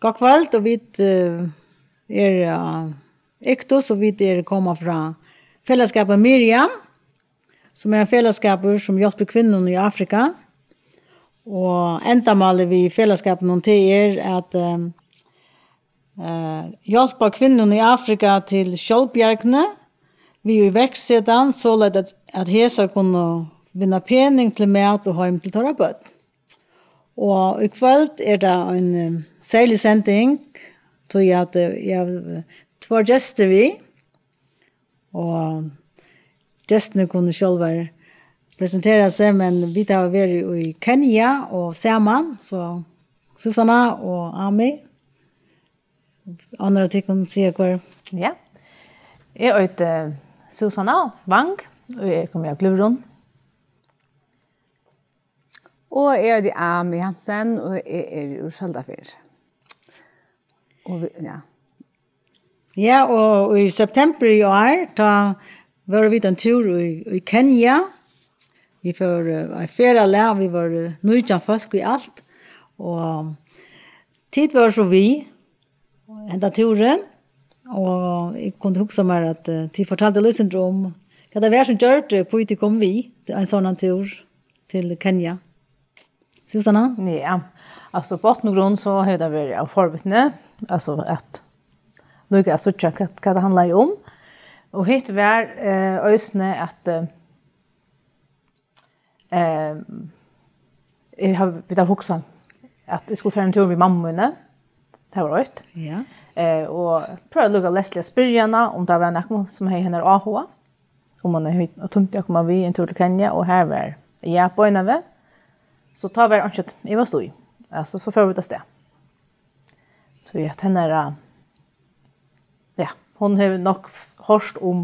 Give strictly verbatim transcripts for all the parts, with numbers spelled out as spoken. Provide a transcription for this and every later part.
Gott kvøld, og vit eh, er uh, Iktus, og vit er koma frá felagsskapin Miriam, sum er ein felagsskapur sum hjálpir kvinnum í Afrika. Og endamálið við felagsskapinum, tað er at um, uh, hjálpa kvinnum í Afrika til sjálvbjargni við iverksetan, soleiðis at, at hesar kunnu vinna pening til mat og heim til teirra børn. Og í kvøld er tað ein um, serlig sending, tí at uh, eg havi tveir gestir við, og gestirnir kunnu sjálvar presentera seg, men vit hava verið í Kenya og saman, so Susanna og Ami, annar av tykkum siga hvør. Ja. Eg eiti Susanna Wang, og eg komi av Glyvrum. Og eg eiti Ami Hansen, og eg eri úr Søldarfirði. Og vi, ja. Ja, og í september í ár, tá vóru vit ein túr í, í Kenya. Vit fóru eh, á ferðalag, vit vóru nítjan fólk í alt. Og tit vóru so við henda túrin, og eg kundi hugsa mær, at eh, tit fortaldu lítt sindur um, hvat tað var sum gjørdi, hví tit komu við ein sånn túr til Kenya. Susanna? Ja, altso, botn og grund, so hevur tað verið av forvitni, altso, at líka at síggja, hvat, hvat tað handlaði um. Og hitt var eh, eisini, at eh, eh, eg havi, vit hava hugsað, at eg skuldi fara ein túr við mammu míni. Tað var eitt. Ja. Eh, og prøvdi líka leyst at spyrja hana, um tað var nakað, sum hevði hennara áhuga, um hon hevði, og tímdi at koma við ein túr til Kenya, og har var ja, beinanvegin. So tá var einki at ivast í. Altso, so fóru vit avstað. Tí at hennara, ja, hon hevur nokk f- hoyrt um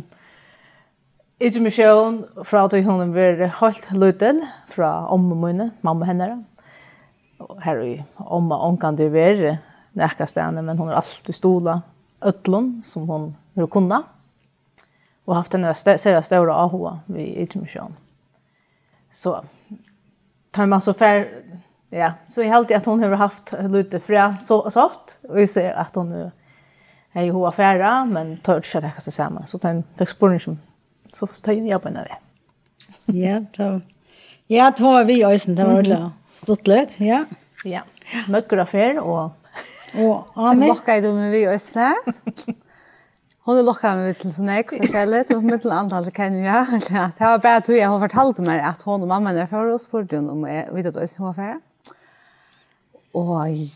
Ytru Missión frá tí hon hevur verið heilt lítil, frá ommu míni, mammu hennara. Og har í omma ongantíð verið nakrastaðni, men hon hevur altíð stuðlað øllum, sum hon hevur kunnað, og havt hennara st- sera stóra áhuga við Ytru Missión. So, tá man so fær, ja, so eg haldi, at hon hevur havt lítið fræ so, sátt, og eg sigi, at hon eh, hevði hug at fara, men tørdi ikki at taka seg saman. So tá hon fekk spurningin, so, so tað er ja, beinanvegin. Ja, tá. Ja, tá var við eisini, tað var ordiliga stuttligt, ja. Ja, møggur av ferð og Og Ami? Lokkaði tú meg við eisini? Hon hevur lokkað meg til so nógv forskelligt, og millum annað til Kenya. Ja, tað var bara tí, at hon fortaldi mær, at hon og mamma hennar fóru, og spurdi hon, um eg, veit at eisini hon var fara. Og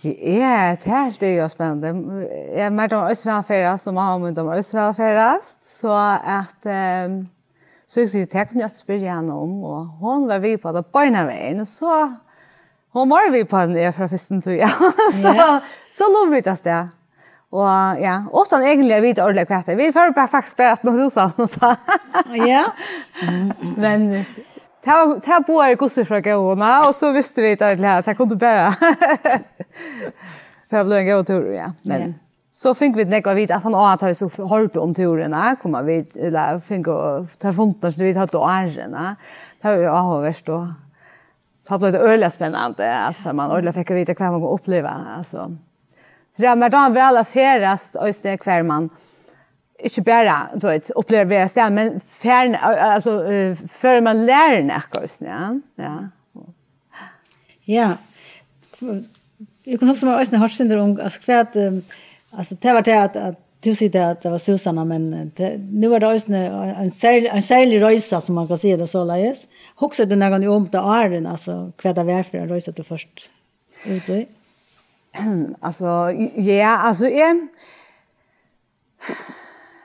ja, tað helt eg jo spennandi. Eg, mær dámar eisini væl at ferðast, og mamma mín dámar eisini væl at ferðast, so at, ehm, so eg sigi, tað kunnu eg altíð spyrja hana um, og hon var við på tað beinanvegin, og so, hon var við på tað frá fyrstu tíð, ja. So, Ja. So lugu vit avstað. Og ja, uttan egentliga at vita ordiliga hvat tað er. Vit fóru bara, faktiskt bara at nú sa hon tað. Ja. Men tað var, tað boðaði gott frá góðum, og so vistu vit at tað, tað kundi bara fara at blíva ein góður túrur, ja. Men Ja. So fingu vit nógv at vita, at hann á at hava so hoyrt um túrin, koma vit, ella fingu teir fundarnar, sum vit høvdu áðrenn, tað var jo áhugavert, og tá bleiv tað øgiliga spennandi, altso, man øgiliga fekk at vita, hvat man kundi uppliva, altso. So ja, men tað var væl at ferðast, eisini hvar man ikki bara, tú veit, upplivir vera stað, men fer, altso, eh, før man lærir nakað, eisini, ja. Ja. Ja. Eg kundi hugsa mær eisini hoyrt sindur um, altso, hvat, ehm, altso, tað var tað at, at tú sigur tað at tað var Susanna, men eh, tað, nú er tað eisini ein serlig, ein serlig reisa, sum man kann siga tað soleiðis. Hugsaði tú nakað um tað áðrenn, altso, hvat tað var fyri ein reisa tú fórt út í? Altso, ja, altso, eg,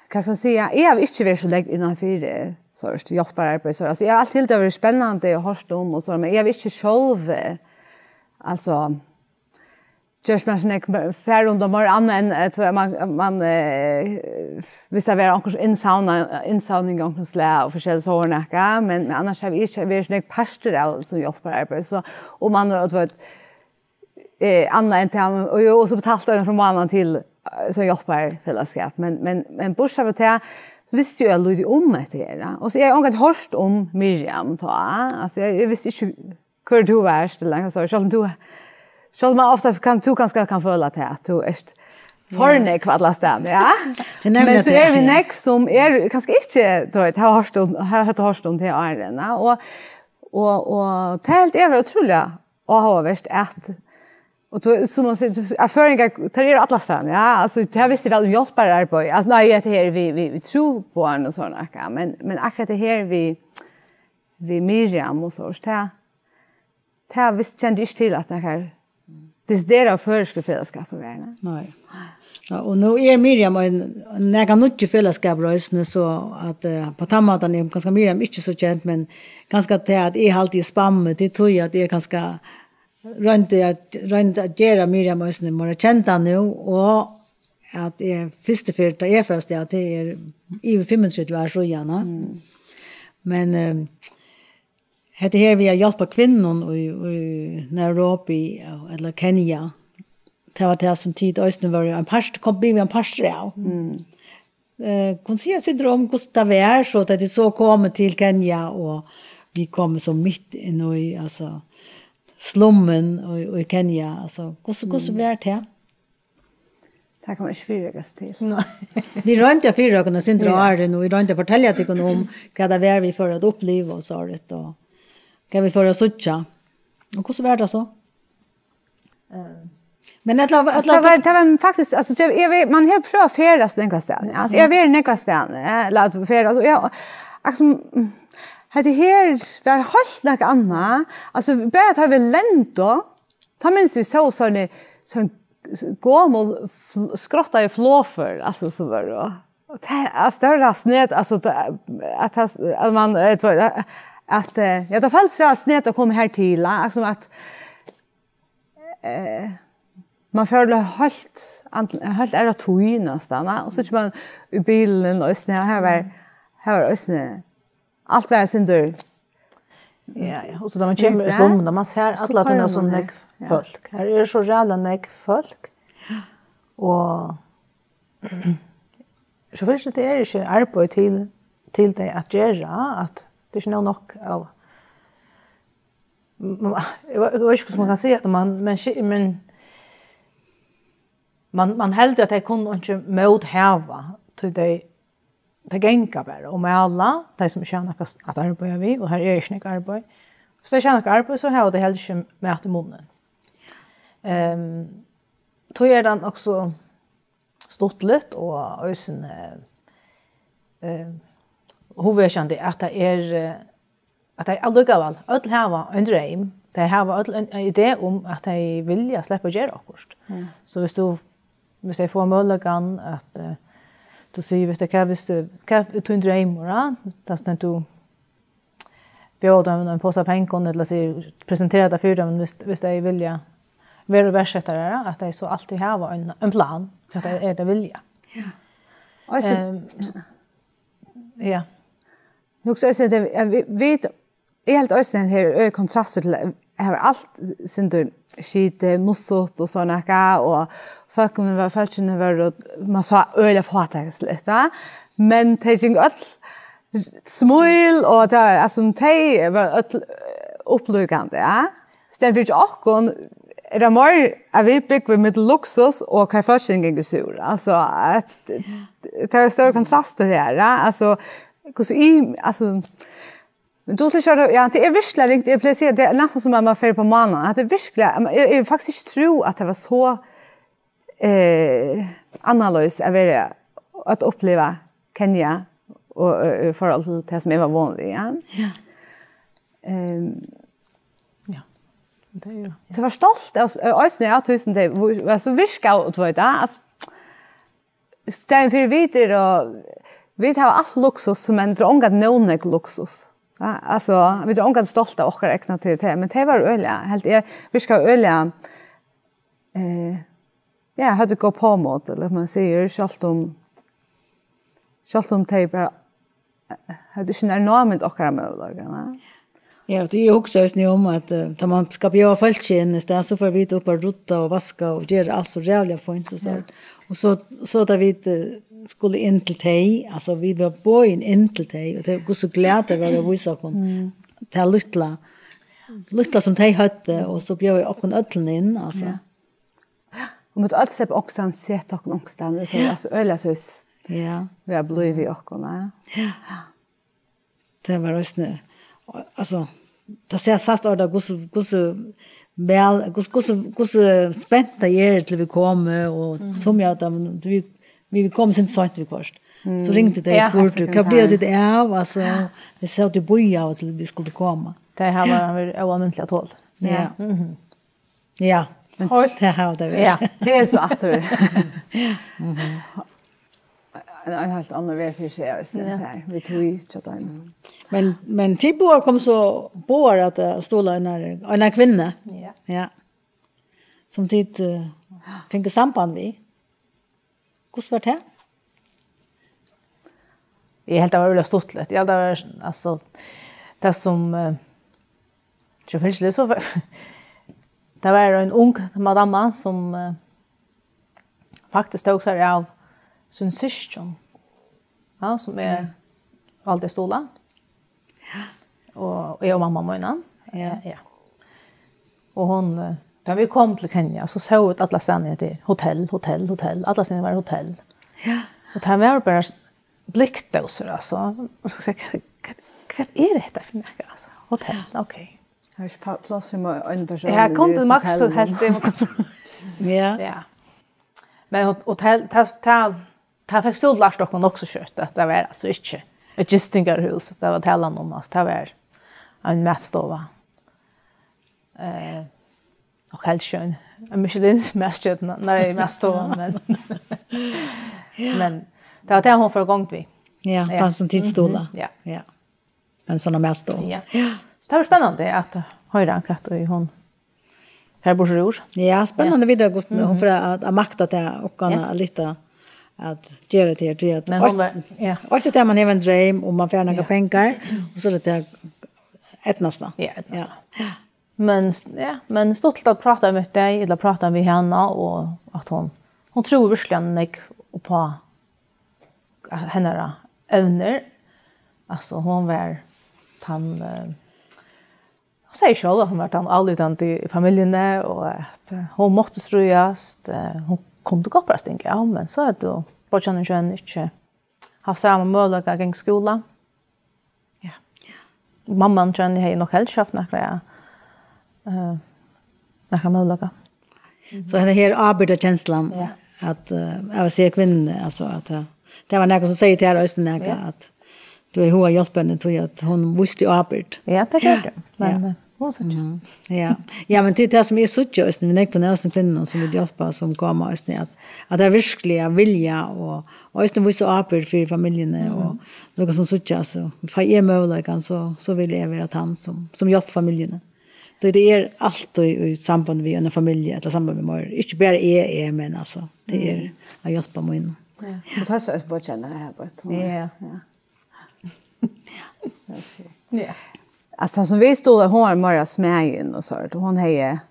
hvat skal eg siga, eg havi ikki verið so langt innan fyri, so er tað hjálpararbeiði, so, altso, eg havi altíð hildið tað verið spennandi og hoyrt um og so, men eg havi ikki sjálv, eh, altso, gjørt mær so nógv, farið rundan um meir annað enn, eh, tú veit, man, man, eh, viss tað var onkur innsavna-, innsavning av onkrum slag og forskelligt sovorðið nakað, men, men annars havi eg ikki verið so nógv partur av sum hjálpararbeiði, so, og man, og tú veit, eh, annað enn tað, og jú, og so betalt ein frá mánaðin til, eh, sum hjálparfelagsskap, men, men, men bortsett frá tað, so visti eg lítið um hetta her, ja. Og so eg havi ongantíð hoyrt um Miriam tá, altso, eg, eg visti ikki, hvør tú vart, ella nakað so, sjálvt um tú, Sjálvt um man ofta kann, tú kanska kann føla tað, at tú ert for nógv allastaðni, ja. Tað er nemliga Men so tað, eru vit ja. nógv sum eru kanska ikki, tú veit, hava hoyrt um, hava hørt, hoyrt um tað áðrenn, ja. Og, og, og tað helt eg var ótrúliga áhugavert at, og tú, sum man sigur, tú, at føroyingar, tað eru allastaðni, ja. Altso, tað visti eg væl um hjálpararbeiði. Altso, nei, hetta her við, við, við trúboðum og sovorðið, ja. Men, men akkurát tað her við, við Miriam og so, tað, tað visti, kendi eg ikki til at tað her desideraða føroyska felagsskapur var, nei. Nei. Ja, og nú er Miriam ein, ein nakað nýggj felagsskapur eisini, so at uh, på tann mátan er kanska Miriam ikki so kent, men kanska tað at eg haldi í spammi, tað trúgvi eg at eg kanska royndi at, royndi at gera Miriam eisini meira kenda nú, og at eg fyrstu ferð, tá eg fór avstað, tað er yvir fimmogtretivu ár síðan, ja. Men um, hetta her við at hjálpa kvinnum í, í Nairobi, ella Kenya, tað var tað sum tit eisini vóru ein part, kom við ein partur av. Mm. Uh, kunnu siga eitt sindur um hvussu tað var, so at tit so komu til Kenya, og vit komu so mitt inn í, altso, slummin í, í Kenya, altso, hvussu, hvussu var tað? Tað kann man ikki fyrireika seg til. Vit royndu at fyrireika okkum eitt sindur áðrenn, og vit royndu at fortelja tykkum um hvat tað var vit fóru at uppliva og sovorðið, og hvat vit fóru at síggja. Og hvussu var tað so? Men ella, Altso, ella, tað var, tað var faktiskt, altso, tað, eg, veit- man hevur prøvað at ferðast nógvastaðni. Altso, eg havi verið nógvastaðni, eh, ella at ferðast. Altso, eg, altso, mm, hetta her var heilt nakað annað. Altso, bara tá vit lentu, tá minnist eg, vit sóu sovorðin, sovorðin gomul fl- skrottaði flogfør, altso, so var tað. Og tað, altso, tað var snedigt, altso, tað, at, tað- at man, eh, tað var- at, eh, ja, tað føltist snedigt at koma her til, altso, at, eh, man følir heilt, an- heilt aðra tíð næstan, ja. Og so kemur man í bilin, og eisini, her var, her var eisini, alt var eitt sindur Ja, ja. Og so tá man kemur í Sita. slummin, tá man sær So alla tíðina koyrir so man, nógv ja. fólk. Her er so ræðuliga nógv fólk. Og so fyrst, tað er ikki arbeiði til, til tey at gera, at tað er ikki nóg nokk av, eg veit, eg veit ikki, hvussu man kann siga, at man, men, men man, man heldur, at tey kunnu einki mót hava, tí tey, tey ganga bara og mala, tey sum ikki hava nakað at arbeiða við, og her er ikki nakað arbeiði. Hvis tey ikki hava nakað arbeiði, so hava tey heldur ikki mat í munnin. Um, tí er tað nokk so stuttligt og eisini, eh, hugvekjandi, at tað er, eh, at tey allíkavæl øll hava ein dreym. Tey hava øll ein, ein idé um, at tey vilja sleppa at gera okkurt. So hvis tú, hvis tey fáa møguleikan at, eh, tú sigur, hvis tey, hvat, hvis tú, hvat er tín dreymur, ja? Tað er, tú bjóða teimum ein posa pengum, ella sigur, presentera tað fyri teimum, hvis, hvis tey vilja vera íverksetarar, at tey so altíð hava ein, ein plan, hvat tað er, tey vilja. Og so, Ehm, ja. Hugsa eisini, at vit, vit, eg helt eisini, at her er kontrastur til, her var alt sindur skitið, mussut og so nakað, og fólkini var, fólkini var, og man sá øgiliga fátæksligt, ja. Men tey gingu øll smíl, og tað var, altso, tey var øll, eh, upplíkandi, ja. Staðin fyri hjá okkum er tað meir, at vit búgva millum luksus og hvar fólkini gingu súr. Altso, at tað er stór kontrastur her, ja. Altso, hvussu í, altso, men tú slett, ja, tað er virkuliga ringt, eg plagi at siga, tað er næstan sum at man fer upp á mánan, at tað er virkuliga, eg, eg hevði faktiskt ikki trúð, at tað var so, eh, annarleiðis at vera, at uppliva Kenya og, eh, í forhold til tað, sum eg var von við, ja. Ja. Ehm, Ja. Det er jo. Tey var stolt av, eh, eisini av tí sum tey var so virka, og tú veit, ja, altso, staðin fyri vit er, og vit hava alt luksus, men tað er ongan nóg nógv luksus. Ja, altso, vit eru ongan stolt av okkara egna, tí tey, men tey var øgiliga, helt eg, virka øgiliga, eh, ja, høvdu góð pláss, ella hvat man sigur, sjálvt um, sjálvt um tey bara, eh, høvdu ikki nær námint okkara møguleikar, nei. Ja, tí eg hugsi eisini um, at uh, tá man skal bjóða fólki inn í stað, so fara vit upp at rudda og vaska og gera alt so ræðuliga fínt og so. Og so, so tá vit uh, skulu inn til tey, altso, vit vóru boðin inn til tey, og tey, hvussu glað tey vóru at vísa okkum tað lítla. lítla sum tey høvdu, og so bjóðaði okkum øllum inn, altso. Ja. Og møttu øll sleppa onkustaðni, seta okkum onkustaðni, so, altso, øgiliga soleiðis, ja, vera blíð við okkum, ja. Ja. Tað var eisini, altso, tað sæ-, sæst orðið, hvussu, hvussu væl, hvussu, hvussu, hvussu spent tað er til vit komu, og sum eg, at vit, vit komu sum seint viðhvørt. So ringdu tey og spurdu, hvat blívur tit av? Altso, vit sótu og bíðaðu til vit skuldu koma. Tey hava verið óalmindiliga tolin. Ja. Ja. Heilt. Tað hava tey verið. Ja. Tað er so aftur. En, ein heilt annan veg fyri seg, hvis det er. Við tí, hjá teimum. Men, men tit báðar komu so báðar at, eh, stuðla einari, einari kvinnu. Ja. Ja. Sum tit, eh, fingu samband við. Hvussu var tað? Eg helt tað var øgiliga stuttligt. Ja, tað var, altso, tað sum, eh, sjálvfylgiliga, so var, tað var ein ung madamma sum, eh, faktiskt tók sær av sín systkin, ja, sum eg valdi at stuðla. Og eg og mamma mín. Ja. Ja. Og hon, eh, tá vit komu til Kenya, so sóu vit allastaðni hetta hotell, hotell, hotell. Allastaðni var hotell. Ja. Og tað var bara blikkdósir, altso. Og so hugsaði eg, hvat, hvat, hvat er hetta fyri nakað, altso? Hotell, ok. Har er ikki pa-, pláss fyri ein persón. Ja, her kundi Max og helt det. Ja. Ja. Men hot-, hotell, tað, tað, tað fekk so lært okkum nokk so skjótt, at tað var, altso, ikki eitt gistingarhús, tað var talan um, altso, tað var ein matstova. Eh, og helst ikki ein, ein Michelin-matstjørna, nei, matstova, men, men tað var tað, hon fór í gongd við. Ja, ja. Tað sum tit stuðla. Mhm, ja. Ja. Ein sånn matstova. Ja. Ja. So tað var spennandi at hoyra hvat ið hon fer burtur úr. Ja, spennandi at vita, hvussu hon fer at, at makta tað, og kann, ja, at lyfta, at gera tað her, tí at, men hon var, ja. Og tað er man hevur ein dreym, og man fær nakrar, ja, pengar, og so er tað, eydnast tað. Ja, eydnast tað. Ja. Men s-, ja, men stuttligt at práta við tey, ella práta við hana, og at hon, hon trúði virkuliga nógv upp á hennara evnir. Altso, hon var tann, eh, hon segði sjálv, at hon var tann álítandi í familjuni, og at, eh, hon mátti stríðast, eh, hon kundi gott bara stinga av, men so høvdu beiggjarnir hjá henni ikki havt sama møguleika at ganga í skúla. Ja. Mamman hjá henni hevði nokk helst havt nakra, eh, nakra møguleika. So hetta her ábyrgdarkenslan, ja, at, eh, av at siga kvinnuni, altso, at, eh, tað var nakar sum segði til hana eisini nakað, ja, at tú hevði hug at hjálpa henni, tí at hon vísti ábyrgd. Ja, tað gjørdi hon. Men, ja, eh, hon segði. Mhm. Ja. Ja, men tað er tað sum eg síggi eisini, við nógvum av hesum kvinnum sum vit hjálpa, sum koma eisini, at, at tey virkuliga vilja og, og eisini vísa ábyrgd fyri familjuni, mhm, og líka sum síggja, so fái eg møguleikan, so, so vil eg vera tann sum, sum hjálpir familjuni. Tí tað er altíð í samband við eina familju, ella samband við meir. Ikki bara eg, eg, men altso, tað er, mm, at hjálpa mínum. Ja. Og tað er so eitt boðkenni her, boð. Ja. Ja. Ja. Tað er skil. Ja. Altso, tað sum vit stuðlaðu, hon var meira smæðin og so, og hon hevði,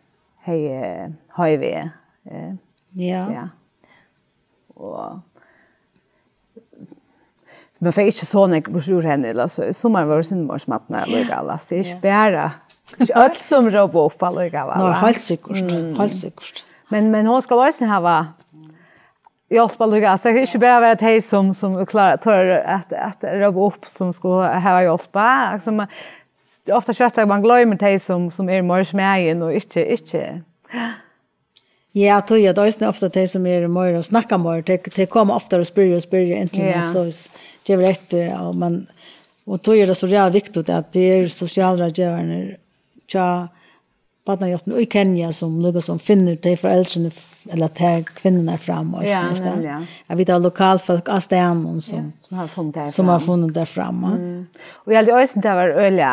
hevði H I V, eh, ja. Ja. Og man fær ikki so nógv burtur úr henni, ella so, summar vóru sindur meir smadnar allíkavæl, altso, tað er ikki, ja, bara, ikki øll sum rópa upp allíkavæl, nei, va? Heilt sikkurt, mm, heilt sikkurt. Men, men hon skal eisini hava hjálp allíkavæl, altso, tað kann ikki bara vera tey sum, sum er klár, tør at, at rópa upp, sum skulu hava hjálp, va? Altso, man, ofta skjótt at man gloymir tey sum, sum eru meir smæðin og ikki, ikki. Ja, tí at eisini ofta tey sum eru meira og snakka meira, tey, tey koma oftari og spyrja og spyrja, inntil, ja, man so s-, gevur eftir, og man, og tí er tað so ræðuliga viktigt at tað eru sosialráðgevararnir hjá Barnahjálpini í Kenya sum líka sum finnur tey foreldrini f-, ella tær kvinnurnar fram, ja, eisini, nemliga. At vit hava lokalfólk á staðnum sum, ja, sum hava funnið tær sum hava fram. Funnið tær fram, ja. Mm. Og eg helt eisini, tað var øgiliga,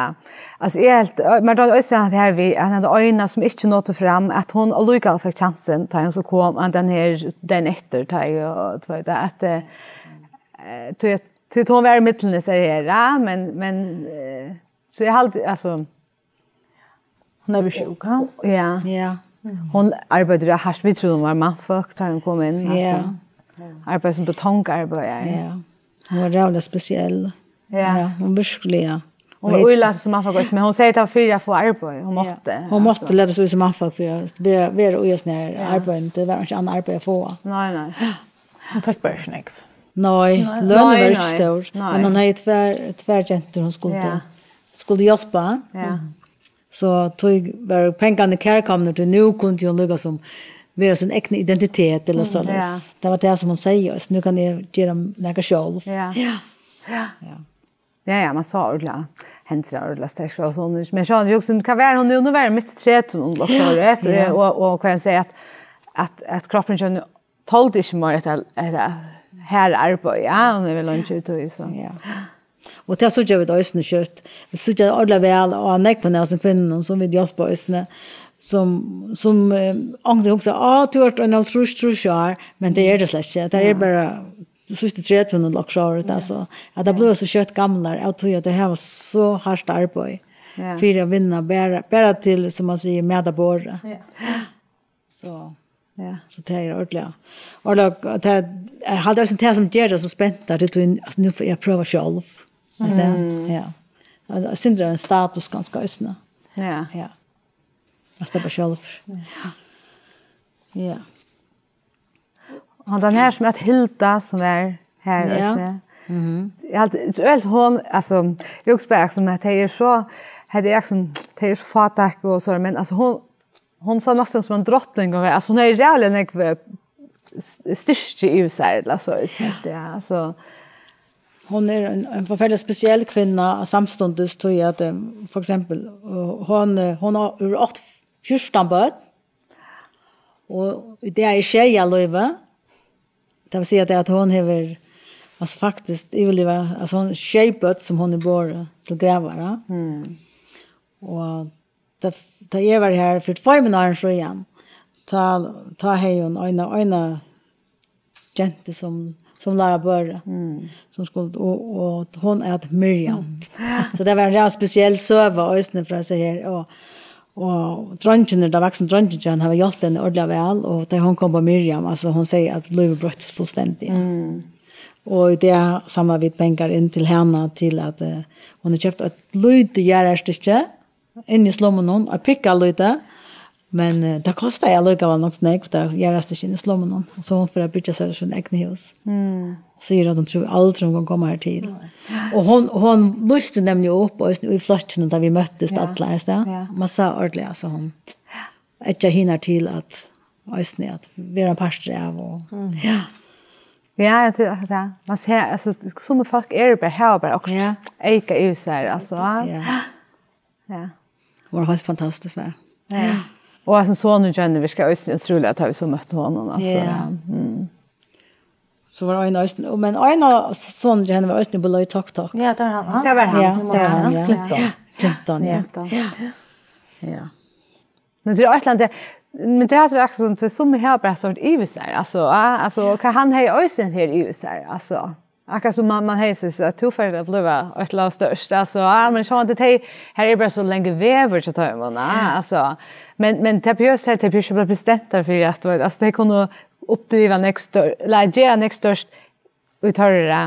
altso, eg helt, ø, men tað var eisini at her við, at henda eina sum ikki náði fram, at hon allíkavæl fekk kjansin, tá hon so kom, at den her, den eftir, tá eg, og, tú veit, at, eh, eh, tí at, tí at hon var í miðlunum, so her, ja, men, men, eh, so eg helt, altso, hon er blivin sjúk, ha? Ja. Ja. Hon arbeiddi hart, vit trúðu hon var mannfólk, tá hon kom inn, ja, altso. Arbeiddi sum betongarbeiðari. Ja. Hon var ræðuliga spesiell. Ja. Ja, hon virkiliga. Hon var ílatin sum mannfólk, men hon segði, tað var fyri at fáa arbeiði. Hon mátti, hon mátti lata seg í sum mannfólk fyri at vera, vera í hesum her arbeiðinum. Tað var ikki annað arbeiði at fáa. Nei, nei. Hon fekk bara ikki nógv. Nei, lønin var ikki stór, men hon hevði tvær, tvær gentur, hon skuldi, skuldi hjálpa. Ja. So tí var pengarnir kærkomnir, tí nú kundi hon líka sum vera sín egna identitet, ella soleiðis. Tað var tað, sum hon segði, so nú kann eg gera nakað sjálv. Ja. Ja. Ja, ja, man sá ordiliga, hendurnar ordiliga sterkar og sovorðið. Men sjálvandi, eg hugsi, hvat var hon nú? Nú var hon mitt í trettiunum, um eg ikki eri órett, og, og, og hvat eg sigi, at, at, at kroppurin hjá henni toldi ikki meir hetta, hetta harða arbeiði, ja, hon er væl leingi úti í, so. Ja. Og tað síggja vit eisini skjótt. Vit síggja ordiliga væl, og nógv av hesum kvinnum, sum vit hjálpa eisini, sum, sum, eh, onkuntíð hugsa, "Á, tú ert ein hálvtrýss, trýss ár," men tað er tað slett ikki. Tað er bara síðstu tretivu ella okkurt so, altso, at tað blívur so skjótt gamlar, av tí at tey hava so hart arbeiði fyri at vinna bara, bara til, sum man sigur, mat á borðið. Ja. So, ja, so tað er ordiliga. Og tað, eg haldi eisini tað sum ger tað so spent, at tú, altso, nú fari eg at prøva sjálv. Altso, ja. Og tað er ein status kanska eisini. Ja. Ja. At sleppa sjálv. Ja. Ja. Og hann her sum æt Hilda, sum er her, ja, eisini. Mhm. Eg helt, eg helt hon, altso, eg hugsi bara, sum at tey eru so, hetta er sum, tey eru so fátæk og so, men, altso, hon, hon sá næstan sum ein drotning, og, altso, hon hevði ræðuliga nógv, eh, s-, styrki yvir sær, ella so, eg helt, ja, altso. Hon er ein, ein forferdelig spesiell kvinna, samstundis, tí at, eh, for eksempel, eh, hon, eh, hon hevur átt fjúrtan børn, og í dag er sjey á lívi. Tað vil siga, tað at hon hevur, altso, faktiskt yvirlivað, altso, hon sjey børn sum hon er borin til gravar, ja. Mm. Og tá, tá eg var her fyri tveimum árum síðan, tá, tá hevði hon eina, eina gentu sum, sum lærdi børn, mm, sum skuldi, og, og hon æt Miriam. Mm. So tað var ein ræðuliga spesiell søga eisini frá sær her, og, og dreingirnir, teir vaksnu dreingirnir hjá henni, hava hjálpt henni ordiliga væl, og tá hon kom á Miriam, altso, hon segði at lívið broyttist fullstendiga. Mm. Og í dag samla vit pengar inn til hana, til at, eh, hon hevur keypt eitt lítið jarðarstykki, inn í slummunum, eitt pikkalítið, men, eh, tað kostar allíkavæl nokk so nógv, tað jarðarstykkið inn í slummunum, og so hon fer at byggja sær sín egna hús. Mm. Og sigur at hon trýr aldri, hon kann koma her til. Nei. Og hon, hon lýsti nemliga upp, og í flokkinum, tá vit møttust, ja, allar, veitst tú? Ja. Man sá ordiliga, altso, hon eggjaði hinar til at, eisini at vera ein partur av, og, mm, ja. Ja, ja, tað, tað. Man sær, altso, summi fólk eru bara, hava bara okkurt, ja, eyka yvir sær, altso. Ja. Ja. Hon var heilt fantastisk, var. Ja. Og altso, sonur hjá henni virkar eisini ótrúliga, tá vit so møttu honum, altso. Ja. Ja. Mm. So var ein eisini, men ein av sonunum hjá henni var eisini uppá Tok Tok. Ja, tað var hann. Tað var hann. Ja, tað var hann, ja. Ja. Clinton. Clinton, ja. Clinton. Ja. Ja. Men tað er eitt ella annað, men tað er akkurát sum, tað er sum hevur bara stórt yvir sær, altso, ja, altso, hvat hann hevði eisini her yvir sær, altso. Akkurát sum man, man hevði so, so at tú fert at blíva eitt ella annað stórt, altso, ja, men sjálvandi tey, her er bara so langur vegur til teimum, ja, altso. Men, men tað behøvist, tað behøvist ikki blíva president fyri at, tú veit, altso, tey kunnu uppliva nógv stórt, ella gera nógv stórt í teirra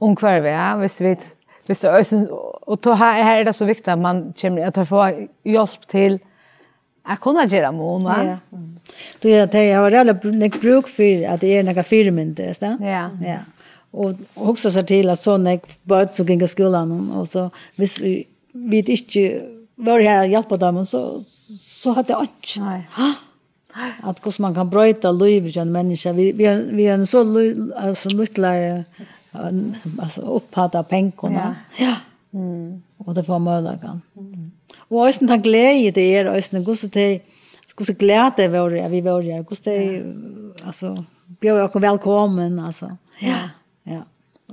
umhvørvi, ja, hvis vit, hvis eisini, og tó her, her er tað so viktigt at man kemur, at teir fáa hjálp til at kunna gera mun, va? Ja. Tí at tey hava ræðuliga br-, nógv brúk fyri, at tað eru nakrar fyrimyndir, veitst tú? Ja. Ja. Og hugsa sær til, at so nógv børn sum ganga í skúlanum, og so, hvis vit, vit ikki vóru her at hjálpa teimum, so, so høvdu tey einki. Nei. Ha? At hvussu man kann broyta lívið hjá einum menniskja. Vit, vit, vit eru so lí-, altso, lítlar, altso, upphædd av pengum, ja, ja. Mm. Og tey fáa møguleikan. Mm. Og eisini tann gleði, tað er eisini, hvussu tey, hvussu glað tey vóru, at vit vóru her. Hvussu tey, ja, altso, bjóðaðu okkum vælkomin, altso. Ja. Ja.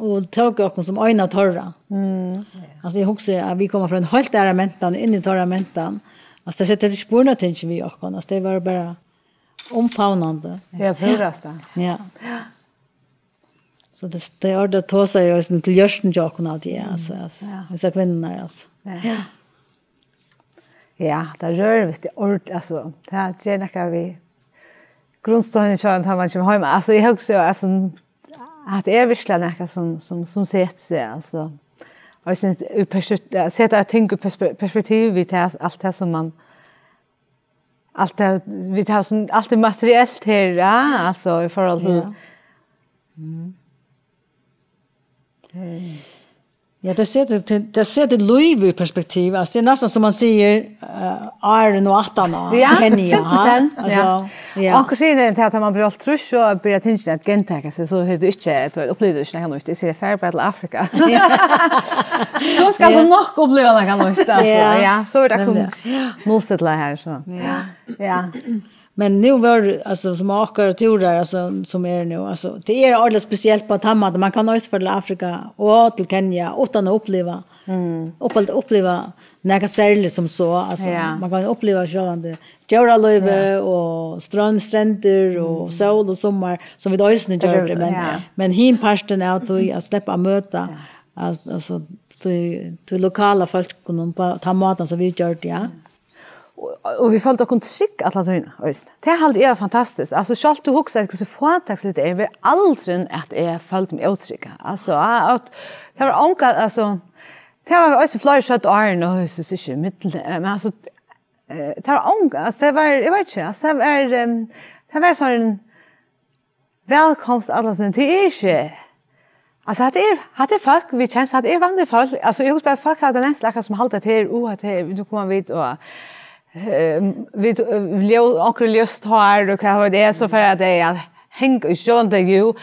Og tóku okkum sum ein av teirra. Mm. Altso, eg hugsi at vit koma frá ein heilt annan mentan, inn í teirra mentan. Altso, tey settu ikki spurningartekin við okkum. Altso, tey vóru bara umfavnandi. Ja, púrasta. Ja. So tað, tað er orðið at tosa í eisini til hjørtuni hjá okkum altíð, ja, altso, altso. Ja. Hesar kvinnurnar, altso. Ja. Ja. Ja, tað rørir við tað orð, altso, tað ger nakað við grundsteinin hjá, tá man kemur heim. Altso, eg hugsi jo, altso, at tað er virkuliga nakað sum, sum, sum setir seg, altso. Og jeg synes, i perspekt-, at sette ting i perspe-, perspektiv, vi tar alt det som man, alt det, vi tar som, alt det materielt her, ja, altså i forhold til. Ja. Ja, det setter, det, det setter liv i perspektiv. Altså, det er nesten som man sier, uh, Aren og Atan og Ja, Kenya, simpelthen. Ha? Altså, ja. Og hva sier det til at man blir alt trus, så blir det tingene at gjenta seg, så er det ikke, du vet, opplevde du ikke noe nytt. Jeg sier, fær bare til Afrika. Så skal du nok oppleve noe nytt, altså. Ja. Ja, så er det som Nemlig. Målstilla her, så. Ja. Ja. Men nu var, altså, som akkurat turer, altså, som er nu, altså, det er ordentligt speciellt på Tamma, man kan også til Afrika og til Kenya, utan att uppleva, uppleva, uppleva något särskilt som så, alltså, Ja. Man kan uppleva sjøen, det djuraløyve og strand, stränder och sol och sommar, som vi då just nu gör det, men, Ja. men hin parten är att jag släpper att möta, alltså, alltså, till, till lokala folk på Tamma, som vi gör det, ja. Og, og vi følte oss trygg alla tíðina, veist. Det er helt evigt fantastisk. Altså, selv du husker at hvordan fataksligt det er, vi aldri at jeg følte meg utrygg. Altså, at, det var onka, altså, det var også flere søtt år, og jeg synes ikke, mitt, men altså, eh, det var onka, altså, det var, jeg vet ikke, altså, det var, um, det var sånn, velkomst, alla sånne, det er ikke, altså, det er, det er folk, vi kjenner, det er vanlige folk, altså, jeg husker bare, folk har det nesten akkurat som halvt at her, uh, at her, nu kommer vi, og, eh, vi, uh, ljø, akkurat lyst her, og hva det er, så for at det er, heng, og sånn, det er jo,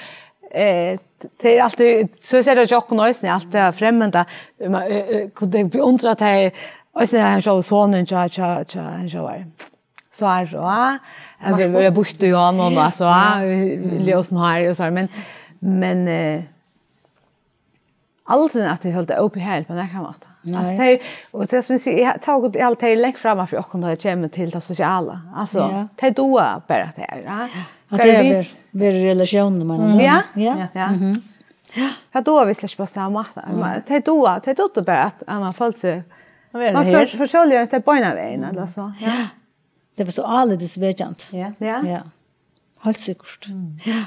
eh, det er alltid, så ser det jo ikke noe, alt det fremmede, man, eh, eh, det beundrer at det er, og så er han så sånn, tja, tja, tja, han så var. Så er det, ja. Jeg vil være borte i hånden, og så, ja. Ljósen har, og så, men, men, eh, aldri at vi følte opp i her på den måten. Nei. Altså, det, og det som jeg sier, jeg tar godt alt det lengt frem for å kunne komme til det sosiale. Altså, Ja. det er da bare at det er, ja. At det er ved, ved relationen, man Ja. Ja. Ja. Ja, da er vi slett på samme måte. Men det er da, det er da bare at, at man føler seg, At være man her. føler seg forskjellig ut, det er beina veien, eller så. Ja. Det var så alldeles vedkjent. Ja. Ja. Ja. Helt sikkert. Ja.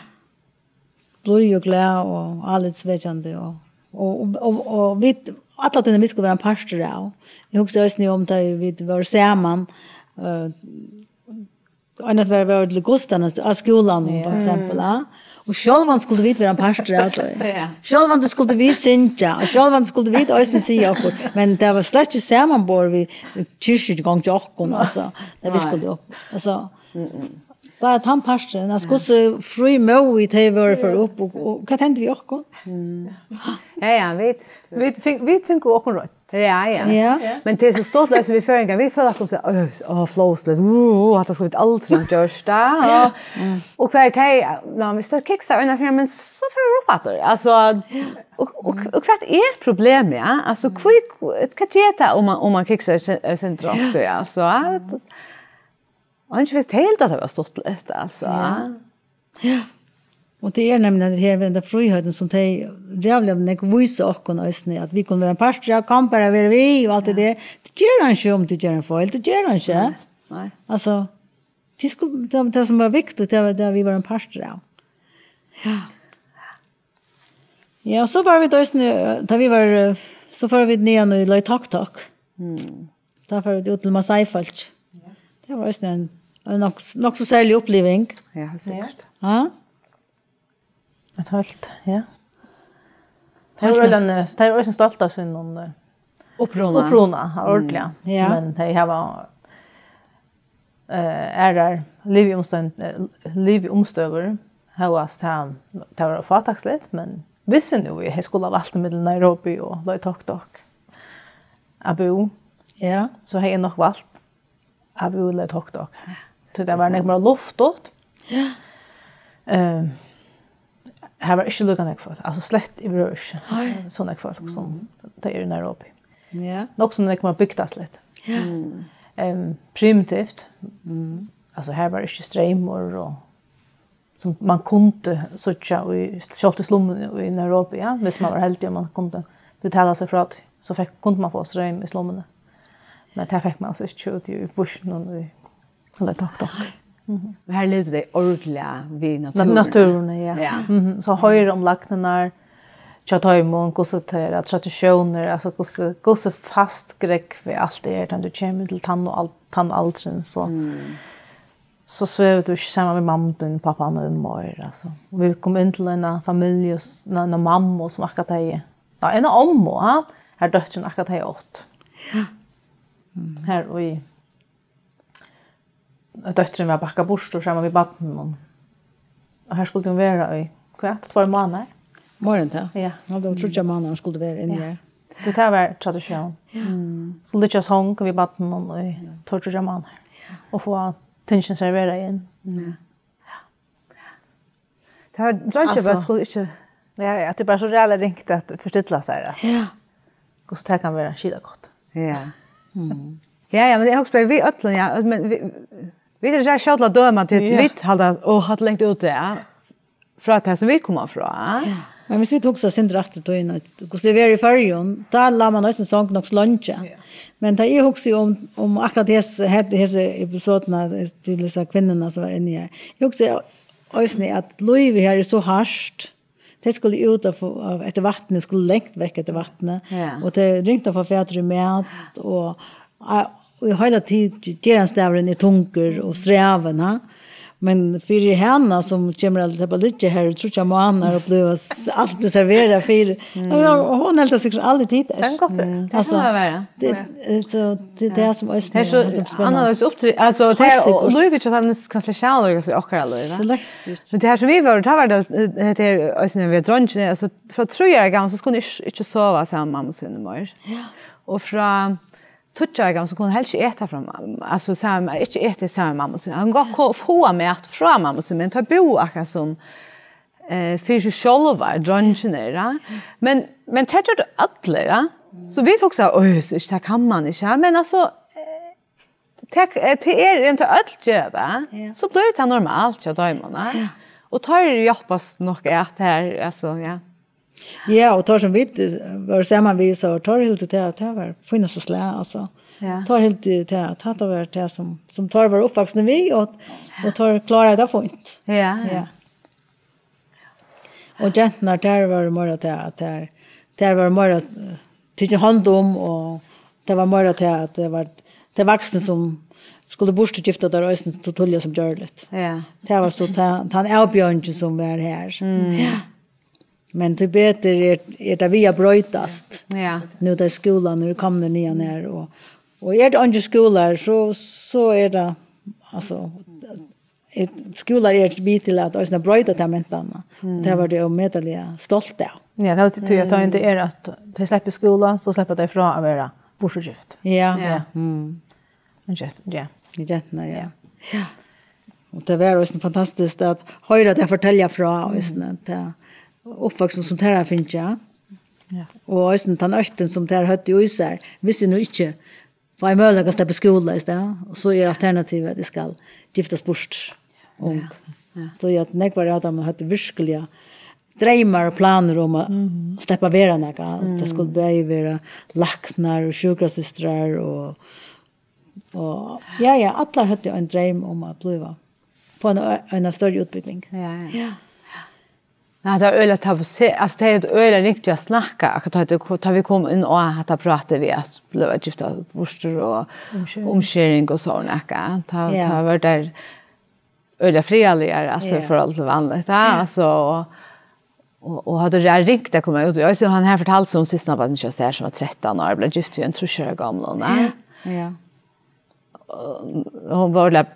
Blød og glad og alldeles vedkjent. Og, og, og, og vi, alla tíðina vi skulle være en partur av. Jeg husker også om da vi var sammen. Uh, og at være, være til Gustavs av skolen, for eksempel. Ja. Og sjálvandi skuldu vit vera ein partur av tí. Ja. Sjálvandi skuldu vit syngja, og sjálvandi skuldu vit eisini siga okkurt. Men tað var slett ikki samanborið við kirkjugongd hjá okkum, altso. Tað vit Nei. Skuldu upp. Altso, bara tann parturin, altso, hvussu frímóðig tey vóru fyri upp, og, og hvat hendi við okkum? Ja, ja, vit. Vit fing-, vit fingu okkum roynt. Ja, ja. Ja. Men tað er so stuttligt, altso, vit føroyingar, vit føla okkum so, øh, øh, flawless, øh, øh, hatta skuldu vit aldri havt gjørt, ja. Og hvat er tað, nå, viss tú kiksar eina ferð, men so fer tú upp aftur. Altso, og, og, og hvat er problemið, ja? Altso, hví, hvat ger tað um man, um man kiksar sin, sin drakt, ja? Altso, ja. Og hann ikki forteldi at tað var stuttligt, altso. Ja. Og tað er nemliga tað her við ta fríheitin sum tey ræðuliga nógv vísa okkum eisini, at vit kunnu vera ein partur av, kom bara vera við og alt tað der. Tað ger hann ikki um tú ger ein feil, tað ger hann ikki. Nei. Altso, tað skuldi, tað, tað sum var viktigt, tað var tað vit vóru ein partur av. Ja. Ja, so vóru vit eisini, tá vit vóru, so fóru vit niðan í Loytoktok. Tá fóru vit út til Masaifólk. Tað var eisini ein, ein nokk, nokk so serlig uppliving. Ja, sikkurt. Ja. Eitt hálvt, ja. Tey eru øgiliga, tey eru eisini stolt av sínum, eh, Uppruna. Uppruna, ordiliga. Ja. Men tey hava, eh, aðrar liviumstøð-, eh, liviumstøður, hóast tað, tað var fátæksligt, men viss nú eg skuldi havt valt millum Nairobi og Loytoktok at búð, Ja. so hevði eg nokk valt at búð í Loytoktok. So tað var nógv meira luftigt. Ja. Eh, her var ikki líka nógv fólk, altso slett yvirhøvur ikki so nógv fólk sum tað er í Nairobi. Ja. Nokk so nógv meira bygdaligt. Ja. Em, primitivt. Altso her var ikki streymur og sum man kundi síggja í, sjálvt í slummuni í Nairobi, ja, viss man var heldigur og man kundi betala seg frá tí, so fekk, kundi man fáa streym í slummuni. Men tað fekk man altso ikki úti í bushinum í Loytoktok. Men her livdu tey ordiliga við Nat-, náttúruni. Náttúruni, ja. Ja. Mhm. So hoyra um lagnirnar, Hjá teimum, hvussu tað er, traditiónir, altso hvussu, hvussu fast grógv alt er, tá tú kemur til tann og al-, tann aldurin, so, mm, so svevur tú ikki saman við mammu tíni, pappa tíni meir, altso. Og vit komu inn til eina familju, s-, eina, eina mammu sum akkurát hevði, ja, eina ommu, ha, har dóttirin akkurát hevði átt. Ja. Mm. Har í Dóttirin var bakkað burtur saman við barninum. Og har skuldi hon vera í, hvat, tveir mánaðir? Meira enn tað. Ja. Ja, tað var tríggjar mánaðir hon skuldi vera inni, ja, har. So tað var traditión. Ja. Mm. So liggja í song við barninum í tveir, tríggjar mánaðir. Og fáa tingini serverað inn. Ja. Tað var, dreingir bara, altso, skulu ikki. Ja, ja, tað er bara so ræðuliga ringt at forstilla sær, at, ja, hvussu tað kann vera skilagott. Ja. Mm. Ja, ja, men eg hugsi bara, vit øll, ja, men vit, vit eru skjót til at døma til, ja, vit halda, og hatta langt úti, ja. Frá tað sum vit koma frá. Ja. Men viss vit hugsa eitt sindur aftur í tíðina, hvussu tað var í Føroyum, tá lá man eisini í song nokk so leingi. Ja. Men tá eg hugsi um, um akkurát hesi, he-, hesi episodurnar, til hesa kvinnuna sum var inni har, eg hugsi eisini at lívið har er so hart. Tey skulu út at fáa, eftir vatni, skulu langt vekk eftir vatni. Ja. Og tað er ringt at fáa fatur í mat, og, og í heila tíð, gerandisdagurin er tungur og strævin, ha? Men fyri hana, sum kemur at sleppa at liggja har í tríggjar mánaðir og blíva s-, alt blíva serverað fyri, mm, og hon heldur seg aldri til tað. Kann gott vera. Mm. Tað kann, altso, vera. Tað, ja, eh, so tað er, ja, tað sum eisini er so, er spennandi. Annars upptrí-, altso, tað er, heilt sikkurt, og lívið hjá teimum kanska skilur seg við okkara lív, va? Slett ikki. Men tað har sum vit vóru, tá var tað, eh, hetta er eisini við dreingirnar, altso, frá trý ára gamal, so skuldi hon ikki, ikki sova saman við mammu síni meir. Ja. Og frá tíggju ára gamal, so kundi hon helst ikki eta frá mammu, altso, saman, ikki eta saman við mammu síni. Hon kundi gott ko-, fáa mat frá mammu síni, men tey búðu akkurát sum, eh, fyri seg sjálvar, dreingirnir, ja. Men, men tað gjørdu allir, ja. So vit hugsaðu, oj, so ikki, tað kann man ikki, ja. Men altso, eh, tað, eh, tað er, um tey øll gera tað, ja, so blívur tað normalt hjá teimum, ja. Ja. Og teir hjálpast nokk at har, altso, ja. Ja, og teir sum vit, eh, vóru saman við, so teir hildu tað, tað var fínasta slag, altso. Ja. Teir hildu tað, at hatta var tað sum, sum teir vóru uppvaksin við, og, og teir kláraðu tað fínt. Ja. Ja. Og genturnar, tær vóru meira tað, at tær, tær vóru meira, eh, tikin hond um, og tað var meira tað, at tað var tey vaksnu sum skuldu burturgifta tær eisini so tíðliga sum gjørligt. Ja. Tað var so ta-, tann avbjóðingin sum var har. Mm. Ja. Men tíbetur er, er tað við at broytast. Ja. Nú tá skúlarnir eru komnir niðan har, og, og er tað eingir skúlar, so, so er tað, altso, er, skúlar eru við til at eisini broyta ta mentanina. Mm. Og tað vóru tey ómetaliga stolt av. Ja, tað var tí at tá, mm, tað er at tey sleppa í skúla, so sleppa tey frá at vera burturgift. Ja. Ja. Mm. Men gent-, ja. Genturnar, ja. Ja. Ja. Og tað var eisini fantastiskt at hoyra tær fortelja frá, mm, eisini, tað uppvaksin sum tær hava fingið, ja. Ja. Og eisini tann óttin sum tær høvdu í sær, viss eg nú ikki fái møguleikan at sleppa í skúla í staðin, og so er alternativið, at eg skal giftast burtur ung. Ja, ja. So at nógvar av teimum høvdu virkiliga dreymar og planir um at, mhm, sleppa at vera nakað. At tað, mm, skuldu bæði vera læknar og sjúkrasystrar og, og, ja, ja, allar høvdu ein dreym um at blíva, fáa eina, eina størri útbúgving. Ja, ja. Ja. Nei, tað er øgiliga tabuse-, altso, tað er eitt øgiliga ringt at snakka, akkurát tá, tá vit koma inn á hatta prátið við at blíva gift burtur og umskering, umskering og sovorðið nakað. Tá, ja, tá var tað øgiliga friðarligari, altso, ja, í forhold til vanligt, ja, ja, altso, og, og, og hatta er ringt at koma út í. Og so hann her fortaldi seg um systkinabarnið hjá sær, sum var trettan ár, bleiv gift við ein trýss ára gomlan, ja. Ja. Og hon var øgiliga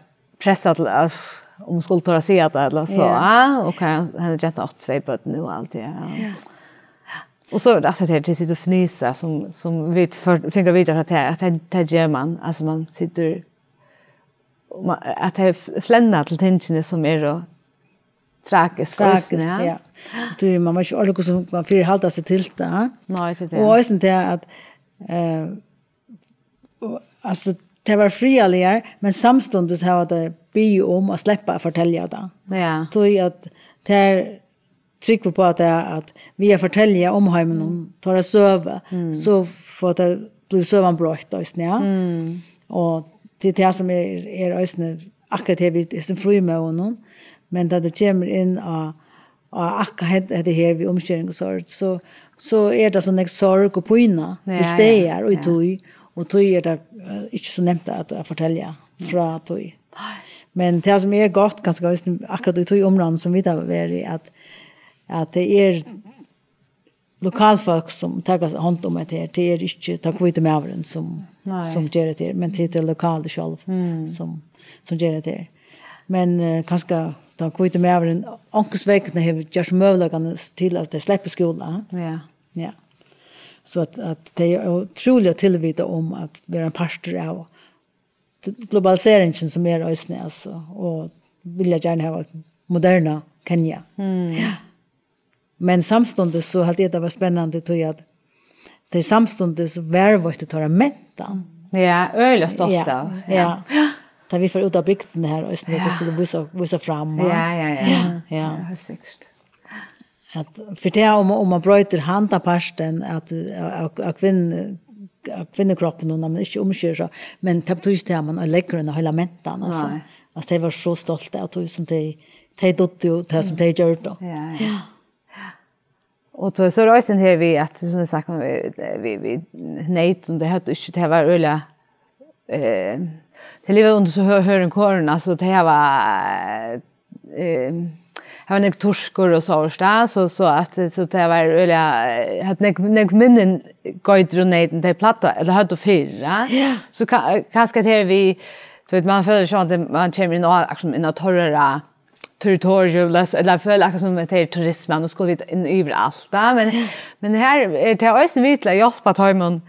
pressað til at, um hon skuldi tora at siga tað, ella so, ja, ja, og hvat, hendan gentan átti tvey børn nú og alt tað, ja. Ja. Og so er tað at tey, tey sita og fnysa, sum, sum vit for-, fingu at vita frá tær, at tað, tað ger man, altso, man situr, man, at tey f-, flenna til tingini sum eru tragisk, tragisk eisini, ja. Ja. Tí man veit ikki ordiliga, hvussu man fer at halda seg til tað. Nei, tað er tað. Og eisini tað at, eh, og, altso, tað var friðarligari, men samstundis hava tey biðið um at sleppa at fortelja tað. Ja. Tí at tær trúgva upp á tað, at við at fortelja um heimin, um teirra søgu, mm, so fáa tey, blívur søgan broytt eisini, ja. Mm. Og tað er tað sum er, er eisini akkurát her við hesum frímóðunum, men tá tað kemur inn á, Og akkurát hetta, hetta her við umskering og sorg, so, so er tað so nógv sorg og pína Ja, til staðar ja, og í ja. Tí, og tí er tað eh, ikki so nemt at, at fortelja frá tí. Men tað sum er gott, kanska eisini akkurát í tí umræðuni sum vit hava verið, at, at tað er lokalfólk sum taka hond um hetta her, tað er ikki tann hvíti maðurin sum, Nei. Sum ger hetta her, men tað er tey lokalu sjálv sum, sum ger hetta her. Men uh, kanska tann hvíti maðurin onkursvegna hevur gjørt møguleikarnar til at tey sleppa í skúla. Ja. Ja. So at, at tey eru ótrúliga tilvitað um at vera ein partur av globaliseringin sum er eisini, altso, og vilja gjarna hava eitt moderna Kenya. Mm. Ja. Men samstundis so helt eg tað var spennandi tí at tey samstundis varðveittu teirra mentan. Ja, øgiliga stolt Ja, av. Ja. Ja. Tá vit fóru út av bygdini her, eisini, ja. Tey skulle vísa, vísa fram. Ja, ja, ja. Ja. Ja, helt sikkert. At, for tað, um, um man broytir handan partin at, av, av kvinnu, av kvinnukroppinum, um man ikki umskýrir, so, men tað betýr ikki, at man leggur inn heila mentan, altso. Nei. Altso, tey vóru so stolt av tí sum tey, tey dugdu og tað sum tey gjørdu. Ja, ja. Ja. Og tó, so er eisini her við, at, sum vit snakka um, við, við, við neyt, og tey høvdu ikki, tað var øgiliga, eh, tey livdu undir so hø-, høgum kórum, altso, tey hava, eh, har var nógv turkur og so, ja, so, so at, so tað var øgiliga, eh, høvdu nógv, nógv minni geitur og neyt, enn tey plagdu, ella høvdu fyrr, ja. Ja. So ka-, kanska at her við, tú veit, man følir sjálv at man kemur inn á, akkurát sum inn á teirra territorium, ella, ella følir akkurát sum at tað er turisma, nú skulu vit inn yvir alt, ja. Men, men her er tað eisini við til at hjálpa teimum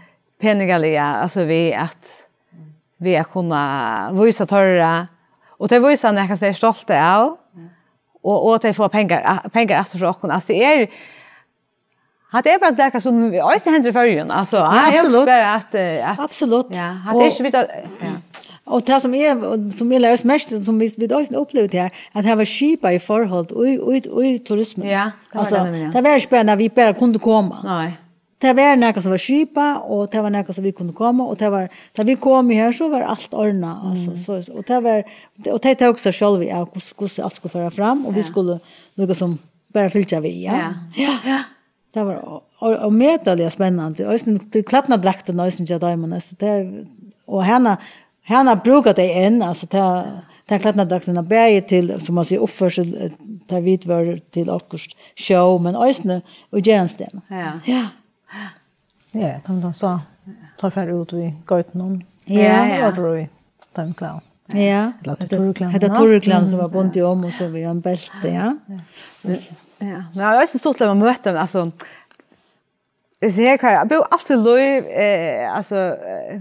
peningaliga, altso við at, við at kunna vísa teirra, og tey vísa nakað sum tey eru stolt av, og, og tey fáa pengar, a-, pengar aftur frá okkum. Altso, tað er, hatta er bara nakað sum eisini hendir í Føroyum, altso, Ja, hann er absolutt. Bara at, eh, at Absolutt. Ja, hatta Og er ikki vit at, ja. Og tað sum eg, sum eg legði mest, sum vit, vit eisini upplivdu her, at har var skipað í forhold í, í, í turismu. Ja, tað var Altso, tað nemliga. Tað var ikki bara, at vit bara kundu koma. Nei. Tað var nakað sum var skipað, og tað var nakað sum vit kundu koma, og tað var, tá vit komu her, so var alt ordnað, altso, Mm. so, og tað var, og tey tóku seg sjálv av, hvus-, hvussu alt skuldi fara fram, og vit Ja. skuldu líka sum bara fylgja við, ja. Ja. Ja. Ja. Tað var ó-, ó-, ómetaliga spennandi. Eisini, tí klædnadraktin eisini hjá teimum, altso, tað, og hana, hana brúka tey enn, altso, tað, tað klædnadraktina bæði til, sum man sigur, uppførsel, eh, tá vit vóru til okkurt show, men eisini í gerandisdegnum. Ja. Ja. Ja, tá man so, tá fara út í gøtuna. Ja. So Ja. var tað í teimum klæðum. Ja. Ella Hetta, turriklæðum, hetta ja. turriklæðum sum var Mm, bundið um og so við ein belti, ja. Ja. Og s- Ja. Men tað er eisini stuttligt at møta, altso, eg sigi her, eg búði alt mítt lív, eh, altso, eh,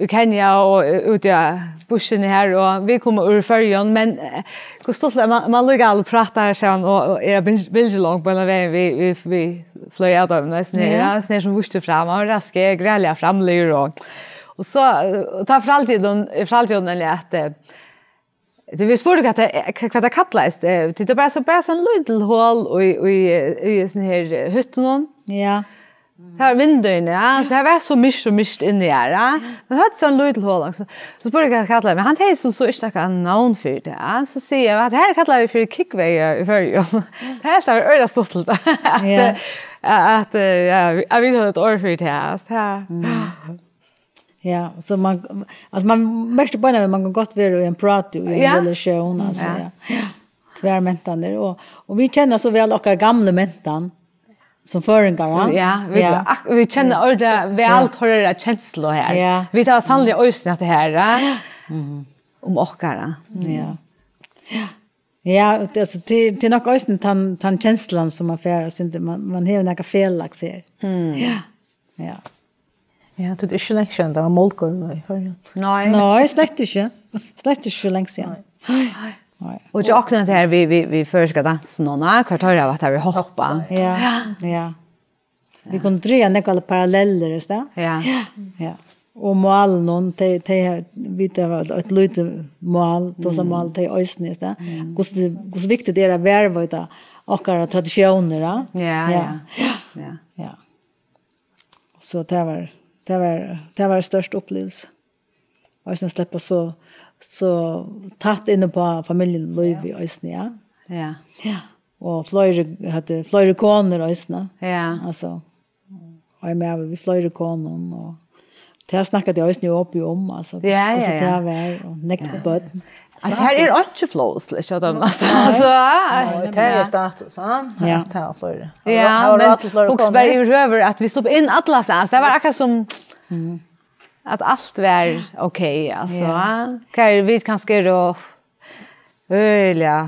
í Kenya og, eh, úti í bushini her, og vit koma úr Føroyum, men, eh, hvussu stuttligt at man, man líka altíð prátar saman og, og er á bylgj-, bylgjulongd beinan vegin við, við, við fleiri av teimum, eisini her, Ja. ja, eisini her sum vísti fram, hann var rask, eh, greiðliga framligur, og, og so, eh, og tá fortaldi eg honum, eg fortaldi honum nemliga at, eh, tí vit spurdu hvat tað, hvat tað kallaðist, eh, tí tað er bara so, bara so ein lítil hol í, í, í, í hesum her, eh, húsum. Ja. Her var vindeyguni, ja, so her var so myrkt og myrkt inni her, ja. Men høvdu so ein lítil hol, so, so spurdi eg hvat tað kallaðist, men hann hevði so, so ikki nakað navn fyri tað, ja. So sigi eg, at her kalla vit fyri kúgveygu í Føroyum. Tað helt eg var øgiliga stuttligt, at, Ja. eh, at, eh, ja, at vit høvdu eitt orð fyri tað, ja. Mm. Ja, so man, altso, man merkir bara, at man kann gott vera í ein prát og í ein Ja. relatión, altso, Ja. ja. Ja. Tvær mentanir, og, og vit kenna so væl okkara gamlu mentan sum føroyingar, ja. Ja, vit, Ja. ak-, vit kenna Ja. ordiliga væl Ja. teirra kenslu her. Ja. Vit hava sanniliga eisini hatta her, ja. Mhm. Um okkara. Ja. Ja, tað, altso, tað, tað er nokk eisini tann, tann kenslan sum man fær, altso, man, man hevur nakað felags her. Mm. Ja. Ja. Ja, tað er ikki langt síðan, tað var moldgólv í Føroyum. Nei. Nei, slett ikki. Slett ikki so langt síðan. Nei. Nei. Og hjá okkum er tað her við, við, við føroyska dansin og ná, hvar teir hava hatt har við hoppa. Ja, ja. Vit kunnu draga nakrar parallellir, er tað? Ja. Ja. Og málini, tey, tey, vit hava eitt lítið mál, tosa mál, tey eisini, er tað? Mm. Hvussu, hvussu viktigt er at varðveita okkara tradisjónir, ja? Ja, ja. Ja. Ja. Ja. So tað var, tað var, tað var ein stór uppliving. Og eisini at sleppa so, so tætt inn á familjulívið eisini, ja. Ja. Ja. Og fleiri, høvdu fleiri konur eisini. Ja. Altso, og ein maður við fleiri konum, og tað snakka tey eisini opið um, altso, ja, hvussu ja, ja, tað var, og nógv børn. Altso, her er einki flóðsligt, sjá tað, altso. Nei, altso, nei, tað er status, ha? Ja. Tað var fleiri. Ja, her var men allir fleiri hugsa bara konur. Yvirhøvur at vit sluppu inn alla staðni, altso, tað var akkurát sum at alt var ok, altso. Ja. Hvar vit kanska eru øgiliga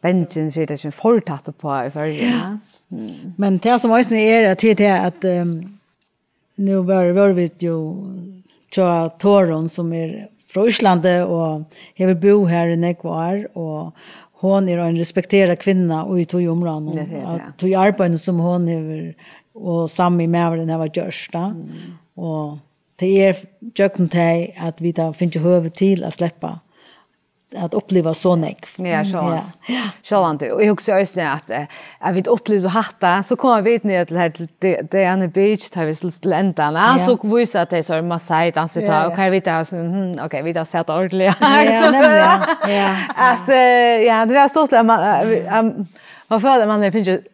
bangin fyri tað sum er for tætt uppá í Føroyum, ja. Mm. Men tað sum eisini er, at tað er tað at, ehm, nú vóru, vóru vit jú hjá Torunn, sum er frá Íslandi og hevur búð her í nógv ár, og hon er ein respekterað kvinna í tí umráðnum, ja, tað er tað, at tí arbeiðinum sum hon hevur, og sami maðurin hava gjørt, tá. Mm. Og tað er gjøgnum tey, at vit hava fingið høvi til at sleppa at uppliva so nógv. Ja, sjálvandi. Ja. Sjálvandi. Og eg hugsi eisini at, eh, at vit upplivdu hatta, so koma vit niður til her til Di-, Diana Beach, tá vit skulu til endan, ja, ja, so vísa tey so Marseille dansi, ja, tá, ja, og her vit hava so, hm, ok, vit hava sett ordiliga. Ja, so, nemliga. Ja. At, eh, ja, tað er stuttligt at man, eh, vi-, um, man følir at man har fingið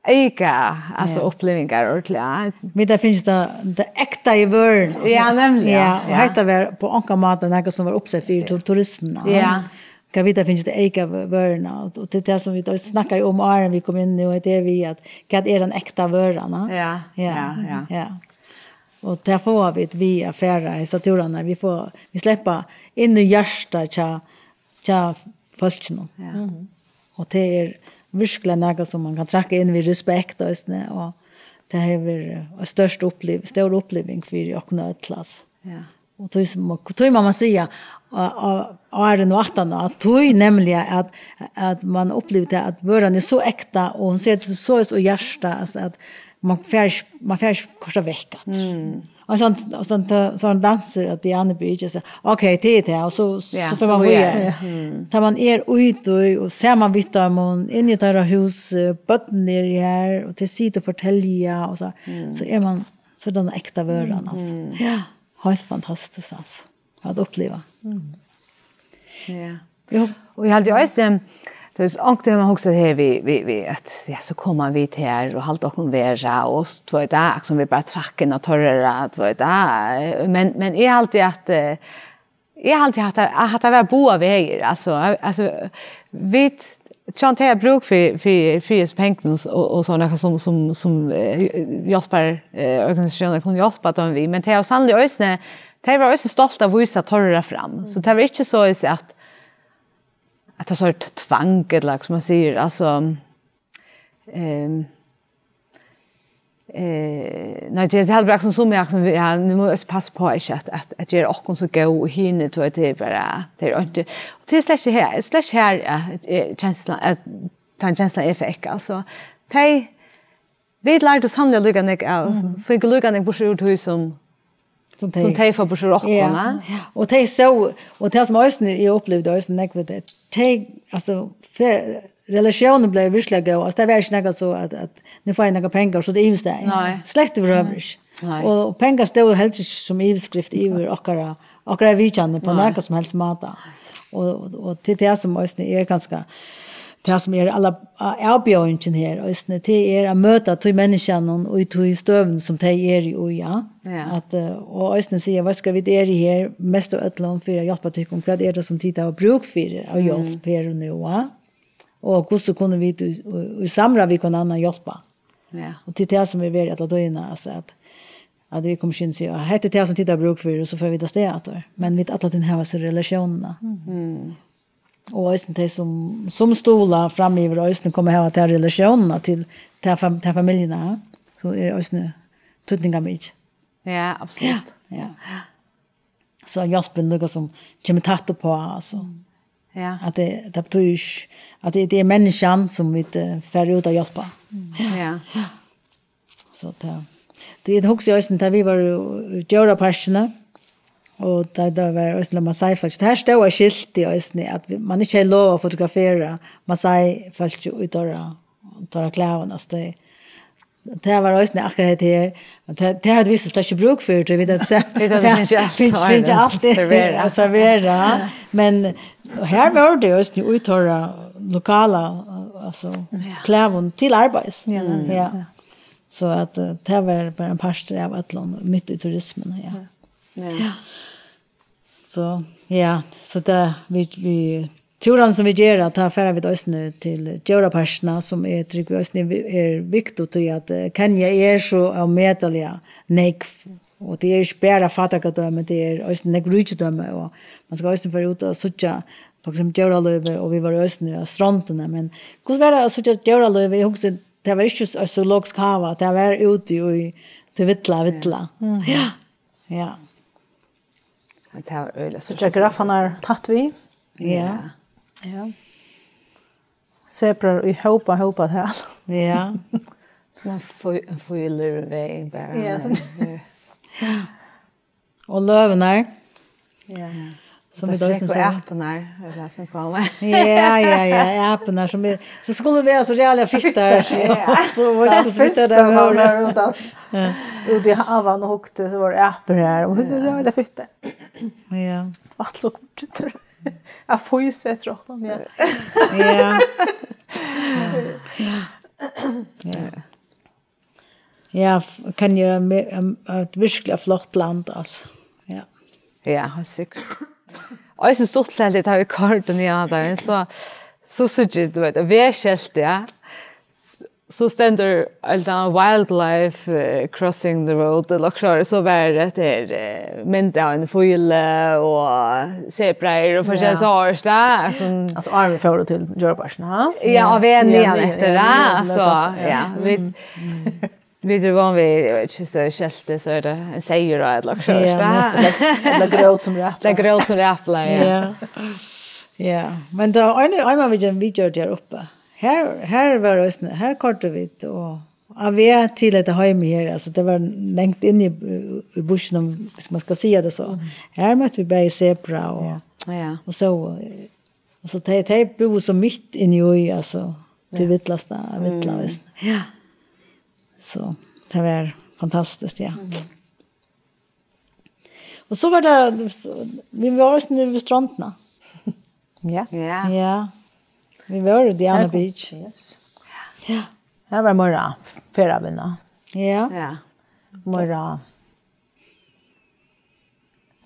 eyka, altso, ja, upplivingar ordiliga. Vit hava fingið ta, ta ektaðu vøruna. Ja, nemliga. Ja, og ja, hetta var á ongan máta nakað sum var uppsett fyri tu-, turismuna. Ja. Hvar vit hava fingið ta eyka vø-, vøruna, og, og tað er tað sum vit snakkaðu um áðrenn vit komu inn nú, at tað er við at, hvat er tann ekta vøran, ha? Ja, ja, ja, ja. Ja. Og tað fáa vit við at fara hesar túrarnar. Vit fáa, vit sleppa inn í hjartað hjá, hjá fólkinum. Ja. Mhm. Og tað er virkuliga nakað sum man kann traðka inn við respekt eisini, og tað hevur verið ein størst uppliv-, stór uppliving fyri okkum øll, altso. Ja. Og tí sum, tí má man siga, á, á, áðrenn og aftan á, at tí nemliga at, at man upplivir tað, at vøran er so ekta, og hon setir seg so, so í hjartað, altso, at man fær ikki, man fær ikki koyrt tað vekk aftur. Mm. Og sånn, og sånn, ta-, sånn dansur at Diana Beach, og so, ok, tað er tað, og so, ja, so fer man so víðari. Ja. Mm. Tá man er úti, og sær man vitt av man, inni í teirra hús, eh, børn eru her, og tey sita og fortelja, og so, mm, so er man, so er tann ekta vøran, mm, altso. Mm. Ja, heilt fantastiskt, altso, at uppliva. Mm. Ja. Jú. Og eg haldi eisini, tú veitst, onkuntíð man hugsar her, vit, vit, vit, at, ja, so koma vit her og halda okkum vera, og s-, tú veitst, tað, akkurát sum vit bara traðka inn á teirra, tú veitst, tað, men, men eg haldi at, eh, eg haldi at, at, at tað var báðar vegir, altso, al-, altso, vit, tjúnt hava brúk fyri, fyri, fyri hesum pengunum og, og sovorðið sum, sum, sum, eh, hjálpar, eh, organisatiónir kunnu hjálpa teimum við, men tey hava sanniliga eisini, tey vóru eisini stolt at vísa teirra fram, so tað var ikki so at at tað er so t-, tvang, ella hvat man sigur, altso, ehm, eh, nei, tað, tað er bara sum, sum eg, sum vit, ja, nú mugu vit passa upp á ikki at, at, at gera okkum so góð og hini, tú veitst, tað er bara, tað er einki. Og tað er slett ikki her, slett ikki her, at, eh, kenslan, at tann kenslan eg fekk, altso, tey Vit lærdu sanniliga líka nógv av, mhm, fingu líka nógv burtur úr tí sum, sum tey, sum tey fáa burtur úr okkum, ja, ja. Og tey sóu, og tað sum eisini, eg upplivdi eisini nógv við tey, tey, altso, fe-, relatiónin bleiv virkuliga góð, altso, tað var ikki nakað so at, at nú fái eg nakrar pengar, so tað ivist tað. Nei. Slett yvirhøvur ikki. Nei. Og pengar stóðu heldur ikki sum yvirskrift yvir okkara okkara vitjanir á, nei, nakran sum helst máta. Og, og, og tað er tað sum eisini er kanska, tað sum er alla, avbjóðingin her eisini, tað er at møta tí menniskjanum og í tí støðuni sum tey eru í, ja. Ja. At, eh, og eisini siga, veitst hvat, vit eru her mest av øllum fyri at hjálpa tykkum, hvat er tað sum tit hava brúk fyri av, mm, hjálp her og nú, ja? Og hvussu kunnu vit í, í, í samráð við hvønn annan hjálpa? Ja. Og tað er tað sum er verið alla tíðina, altso, at, at vit koma inn og siga, hetta er tað sum tit hava brúk fyri, og so fara vit avstað aftur. Men vit alla tíðina hava hesa relatiónina. Mm. Og eisini tey sum, sum stuðla framyvir, og eisini koma hava ta relatiónina til ta fam-, ta familjuna, so er eisini týdningarmikið. Ja, absolutt. Ja, ja. So hjálpin líka sum kemur tætt uppá, altso. Ja. At tað, tað betýðir ikki, at tað, tað er menniskjan sum vit, eh, fara út at hjálpa. Ja. So tað, tú, eg hugsi eisini, tá vit vóru í djóraparkini, og tá, tá var eisini Maasai-fólk, har stóð eitt skilt í eisini, at man ikki hevði lov at fotografera Maasai-fólk í teirra, teirra klæðum, altso, tey, tað var eisini akkurát hetta her. Og tað, tað høvdu vit so slett ikki brúk fyri, tí vit høvdu se-, Vit høvdu se-, fingið alt fingið, fingið alt serverað. At servera. Men her var tað eisini í teirra lokala, altso, Ja. klæðum til arbeiðis. Ja, nemliga, Ja. ja. So at, eh, tað var bara ein partur av øllum mitt í turismuni, ja. Ja. Ja. So, ja, so tað, vit, vit, túran sum vit gera, tá fara vit eisini til djóraparkina, sum eg trúgvi eisini er viktigt, tí at, eh, Kenya er so ómetaliga nógv, og tað er ikki bara fátækradømi, tað er eisini nógv ríkidømi, og man skal eisini fara út og síggja, for eksempel djóralívið, og vit vóru eisini á strondini, men hvussu var tað at síggja djóralívið? Eg hugsi, tað var ikki so, so zoologisk hava, tað var úti í, til villa, villa. Mhm. Ja. Ja. Tað var øgiliga So giraffarnar tætt við. Ja. Ja. Zebrar í hópa, hópa tal. Ja. Sum ein fí-, ein fílur í veg bara. Ja, sum Og løvurnar. Ja. Sum vit eisini sóu. Apurnar, er tað sum koma. Ja, ja, ja, apurnar sum vit, so skulu vit vera so ræðuliga fittar, so, Ja. so vit Tað skulu fitta fyrsta tað man vóru. var út á, Ja. út í havan og hugdi, so vóru apur har, og Ja. ræðuliga fittar. Ja. Alt so kort. At fýsa eftir okkum, ja. Ja. Ja. Ja. Ja, f-, kann gera me-, um, eitt virkuliga flott land, altso. Ja. Ja, heilt sikkurt. Og eg synist stuttligt at tá vit koyrdu niðan har, so, so síggi eg, tú veit, vegskeltið, ja. S-, so stendur, ella wildlife, eh, crossing the road, ella okkurt, so var tað her, eh, mynd av ein fíli og zebraer og Ja. forskjellig sort, ja, sum Altso, áðrenn vit fóru til djóraparkin, ha? Ja, og veg Ja, niðan niðan, eftir, ja, ja, niðan, altso, ja. ja, vit, Mm. vit eru van við, eg veit ikki, so skeltið, so er tað ein seyður á, ella okkurt, Ja, ja. ella, ella grót sum ræpla. Ella grót sum ræpla, ja. Ja. Ja. Men tá, ein, ein var vit, vit gjørdu her uppi. Her, her var eisini, her koyrdu vit, og á veg til hetta heimið her, altso, tað var langt inni í, í buskinum, hvis man skal siga tað so. Mm. Her møttu vit bæði zebra og, Ja. og so, eh, og so tey, tey búðu so mitt inni í, altso, til Ja. villasta, villa, Mm. veist. Ja. So, tað var fantastiskt, ja. Mm. Og so var tað, vit vóru eisini við strondina. Ja. Ja. Ja. Vit vóru í Diana Her kom Beach. Yes. Ja. Her var meira ferðavinna. Ja. Ja. Meira.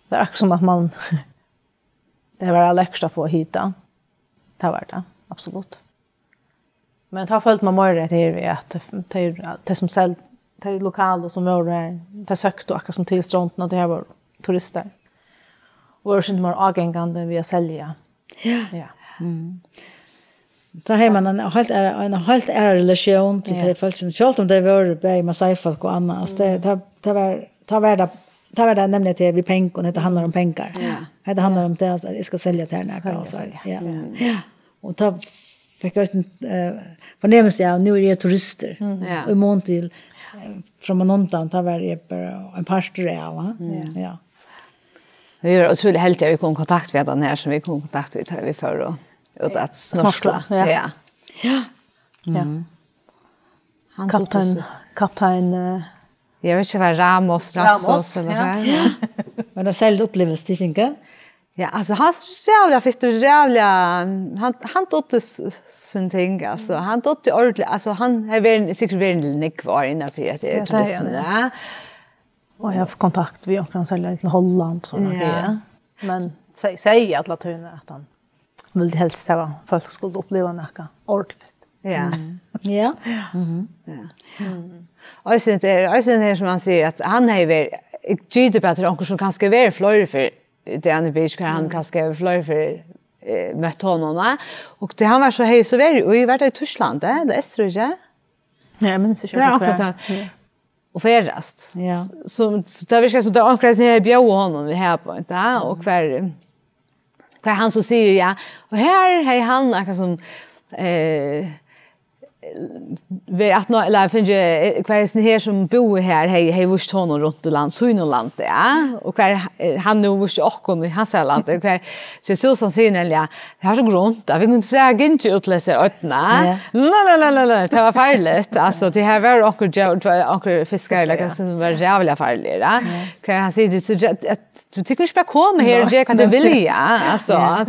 Tað er akkurát sum at man, tað var lekkurt at fáa hita. Tað var tað, absolutt. Men tá føldi man meira at tað er við at tey, tey sum sel-, tey lokalu sum vóru her, tey søktu akkurát sum til strondina, tey her vóru turistar. Og vóru sum meira ágangandi við at selja. Ja. Ja. Mm. Tá hevði man ein heilt aðra, ein heilt aðra relatión til Ja. tey fólkini. Sjálvt um tey vóru bæði Masai-fólk og annað, altso, tað, tað, tað var, tað var tað, tað var tað nemliga, at tað er við pengum, hetta handlar um pengar. Ja. Hetta handlar um tað, at eg skal selja tær nakað, Selja, og so, selja. ja. Mm. Ja. Og tá fekk eg eisini, eh, fornemmilsi av, nú eri eg turistur. Mm. Ja. Og í mun til, eh, frammanundan, tá var eg bara ein partur av, va? Ja. Ja. Vit eru ótrúliga heldig at vit komu í kontakt við hana her, sum vit komu í kontakt við, tá vit fóru út at Snorkla, snorkla. ja. Ja. Ja. Ja. Mhm. Hann Kaptein, dugdi so kaptein, eh, Eg veit ikki, var Ramos, Ramos, Rapsos, ella ja. hvat? Ja. Men tað seldi upplivelse, tit fingu? Ja, altso, hann er ræðuliga fittur, ræðuliga, hann, hann dugdi s-, sín ting, altso, hann dugdi ordiliga, altso, hann hevur verið, sikkurt verið nógv ár innanfyri at tað er Ja, tað er turismi, hann. ja. Og eg havi haft kontakt við onkran selja til Holland, so Ja. ja. Men seg, segi alla tíðina at hann vildi helst hava fólk skuldu uppliva nakað ordiligt. Ja. Mm. Ja. Mhm. Ja. Mm. Og eg synes, det er, og eg synes, det er, som han sier, at han har vært, jeg tyder på at det er onkel som kanskje har vært flere for Diana Beach, hva han Mm. kanskje har vært flere for, eh, møtt honom, va? Og det han var så høy, så var det jo, var det i Tyskland, eh? Det er Østerrike? Ja, jeg minns ikke Det var akkurat akkurat det. Ja. og ferðast. Ja. So, so tað virkar sum tað er onkur eisini her bjóðar honum við her på, ja, og hvar, hvar hann so sigur, ja. Og her hevði hann akkurát sum, eh, verið aftan á, ella fingið, eh, hvar hesin her sum búði her, hevði, hevði víst honum runt í land, sínum landi, ja. Og hvar, eh, hann nú vísti okkum í hansara landi, hvar, so Susan sigur nevniliga, "Tað er so grunt, at vit kundu bara gingið út til hesa oynna." Ja. La, la, la, la, la, tað var farligt, altso, tí her var onkur djór, tað var onkur fiskar, ella hvat sum var ræðuliga farligt, ja. Ja. Hvat hann sigur, so, at, so tit kunnu ikki bara koma her og gera hvat tit vilja, altso. Ja.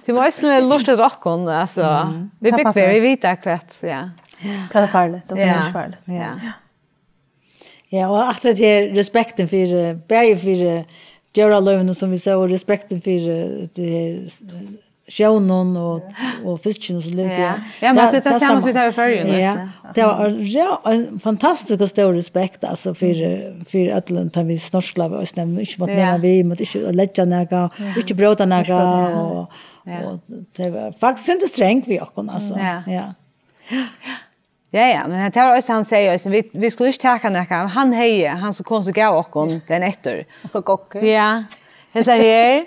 Tit mugu eisini lurta eftir okkum, altso. Mhm. Vit búgva her, vit vita hvat, ja. Hvat er farligt, og hvat er ikki farligt. Ja. Ja, og aftur at her respektin fyri, bæði fyri djóralívinum, sum vit sóu, og respektin fyri, eh, tað her, eh, sjónum og, og fiskinum sum livdu her. Ja, men tað, tað er tað sama sum vit hava í Føroyum, ja, veitst tú. Tað var rá-, ein fantastisk og stór respekt, altso, fyri, fyri øllum, tá vit snorklaðu, og snem, ikki mátti nema við, mátti ikki leggja nakað, ikki bróta nakað, og, og tað var faktiskt sindur strong við okkum, altso. Ja. Ja. Ja, ja, men tað var eisini, hann segði eisini, vit, vit skulu ikki taka nakað, men hann hevði, hann sum kom so gav okkum tann eftir. Og goggur. Ja, hesar her.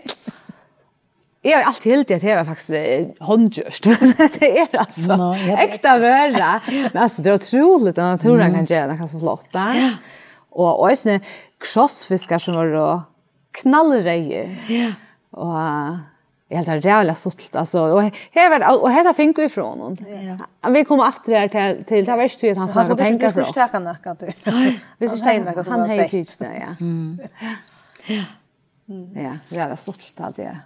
Eg havi altíð hildið, at tað var faktiskt, eh, hondgjørt, men tað er altso ekta vøra. Men altso, tað er ótrúligt, at naturen kann gera nakað so flott, ja. Og, og eisini krossfiskar sum vóru knallreyðir. Ja. Og eg helt tað ræðuliga stuttligt, altso, og he-, her var, og hetta fingu vit frá honum. Ja. Vit koma aftur her til, til, tað var ikki tí, at hann snakkaði pengar frá. Hann skuldi ikki taka nakað, tú. Nei. Hann hevði nakað sum hann var hevði tikið tað, ja. Mm. Ja, ræðuliga stuttligt, alt tað.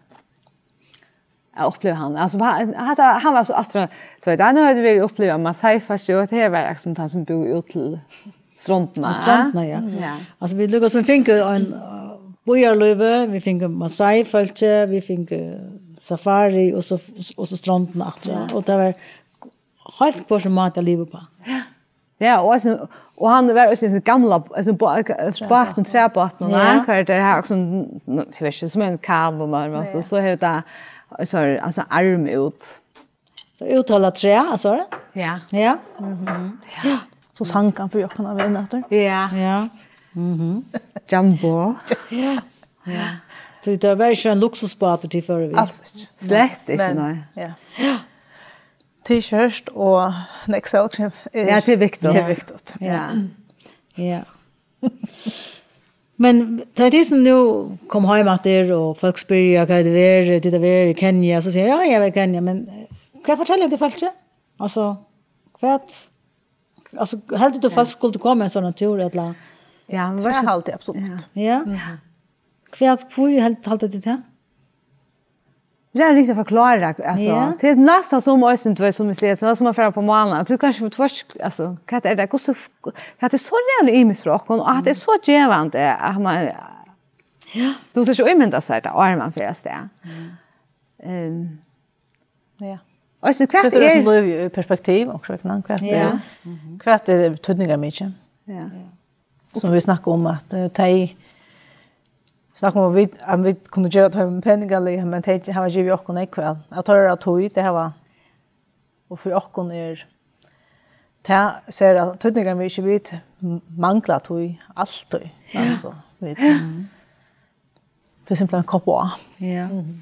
At uppliva hann. Altso, hann, hatta, hann var so aftur, tú veit, nú høvdu vit upplivað Maasai-fólk, og tað var akkurát sum tann sum búði út til strondina. Til strondina, ja. Ja. Altso, vit líka sum fingu ein, uh, býarlív, vit fingu Maasai-fólk, vit fingu safari, og so, og so strondina aftur. Ja. Og tað var heilt hvør sín máti at liva uppá. Ja. Ja, og eisini, og hann var eisini í gamla, eisini bá-, bátin, træbátin, ja, hvar tað er her, sum, eg veit ikki, sum ein kano, men, men so, ja, so hevur tað, so, altso, arm út. So úthald træ, altso? Ja. Ja. Mhm. Ja. So sang hann fyri okkum at vera aftur. Ja. Ja. Mhm. Jumbo. Ja. Ja. So tað var ikki ein luksusbátur tit fóru við? Als ikki. Slett ikki, men, nei. Ja. T-shirt og N X L krem. Ja, tað er viktigt. Tað er viktigt. Ja. Ja. Men tað er tað sum nú kom heim aftur, og fólk spyrja, hvar tit hava verið, tit hava verið í Kenya, so sigi eg, ja, eg havi verið í Kenya, men, eh, hvat fortelja tit fólki? Altso, hvat, altso, heldur tú fólk skuldu koma ein sånn tur, ella? Ja, men tað haldi eg absolutt. Ja. Ja. Mhm. Hvat, hví held-, halda tit tað? Tað er ringt at forklára, altso. Ja. Tað er næstan sum eisini, tú veit, sum eg sigi, tað er sum at fara á mánaðin. Tú kanska, tú veitst, altso, hvat er tað? Hvussu, hvat er so ræðuliga ymiskt frá okkum, og at tað er so gevandi, at man, ja, tú skalt ikki ímynda sær tað, áðrenn man fer avstað. Mm. Ehm. Ja. Og so, hvat setir tað sum lív í perspektiv, og hvat, hvat er, ja, hvat er týdningarmikið? Ja. Sum vit snakka um, at, eh, tey, snakka um, at vit, at vit kunnu geva teimum peningarliga, men tey hava givið okkum nógv væl. At teirra tíð, tey hava, og fyri okkum er, tað sær at týdningarmikið, vit m-, mangla tíð, altíð. Ja. Altso, vit, mm. Tað er simpelthen kopp á. Ja. Mhm.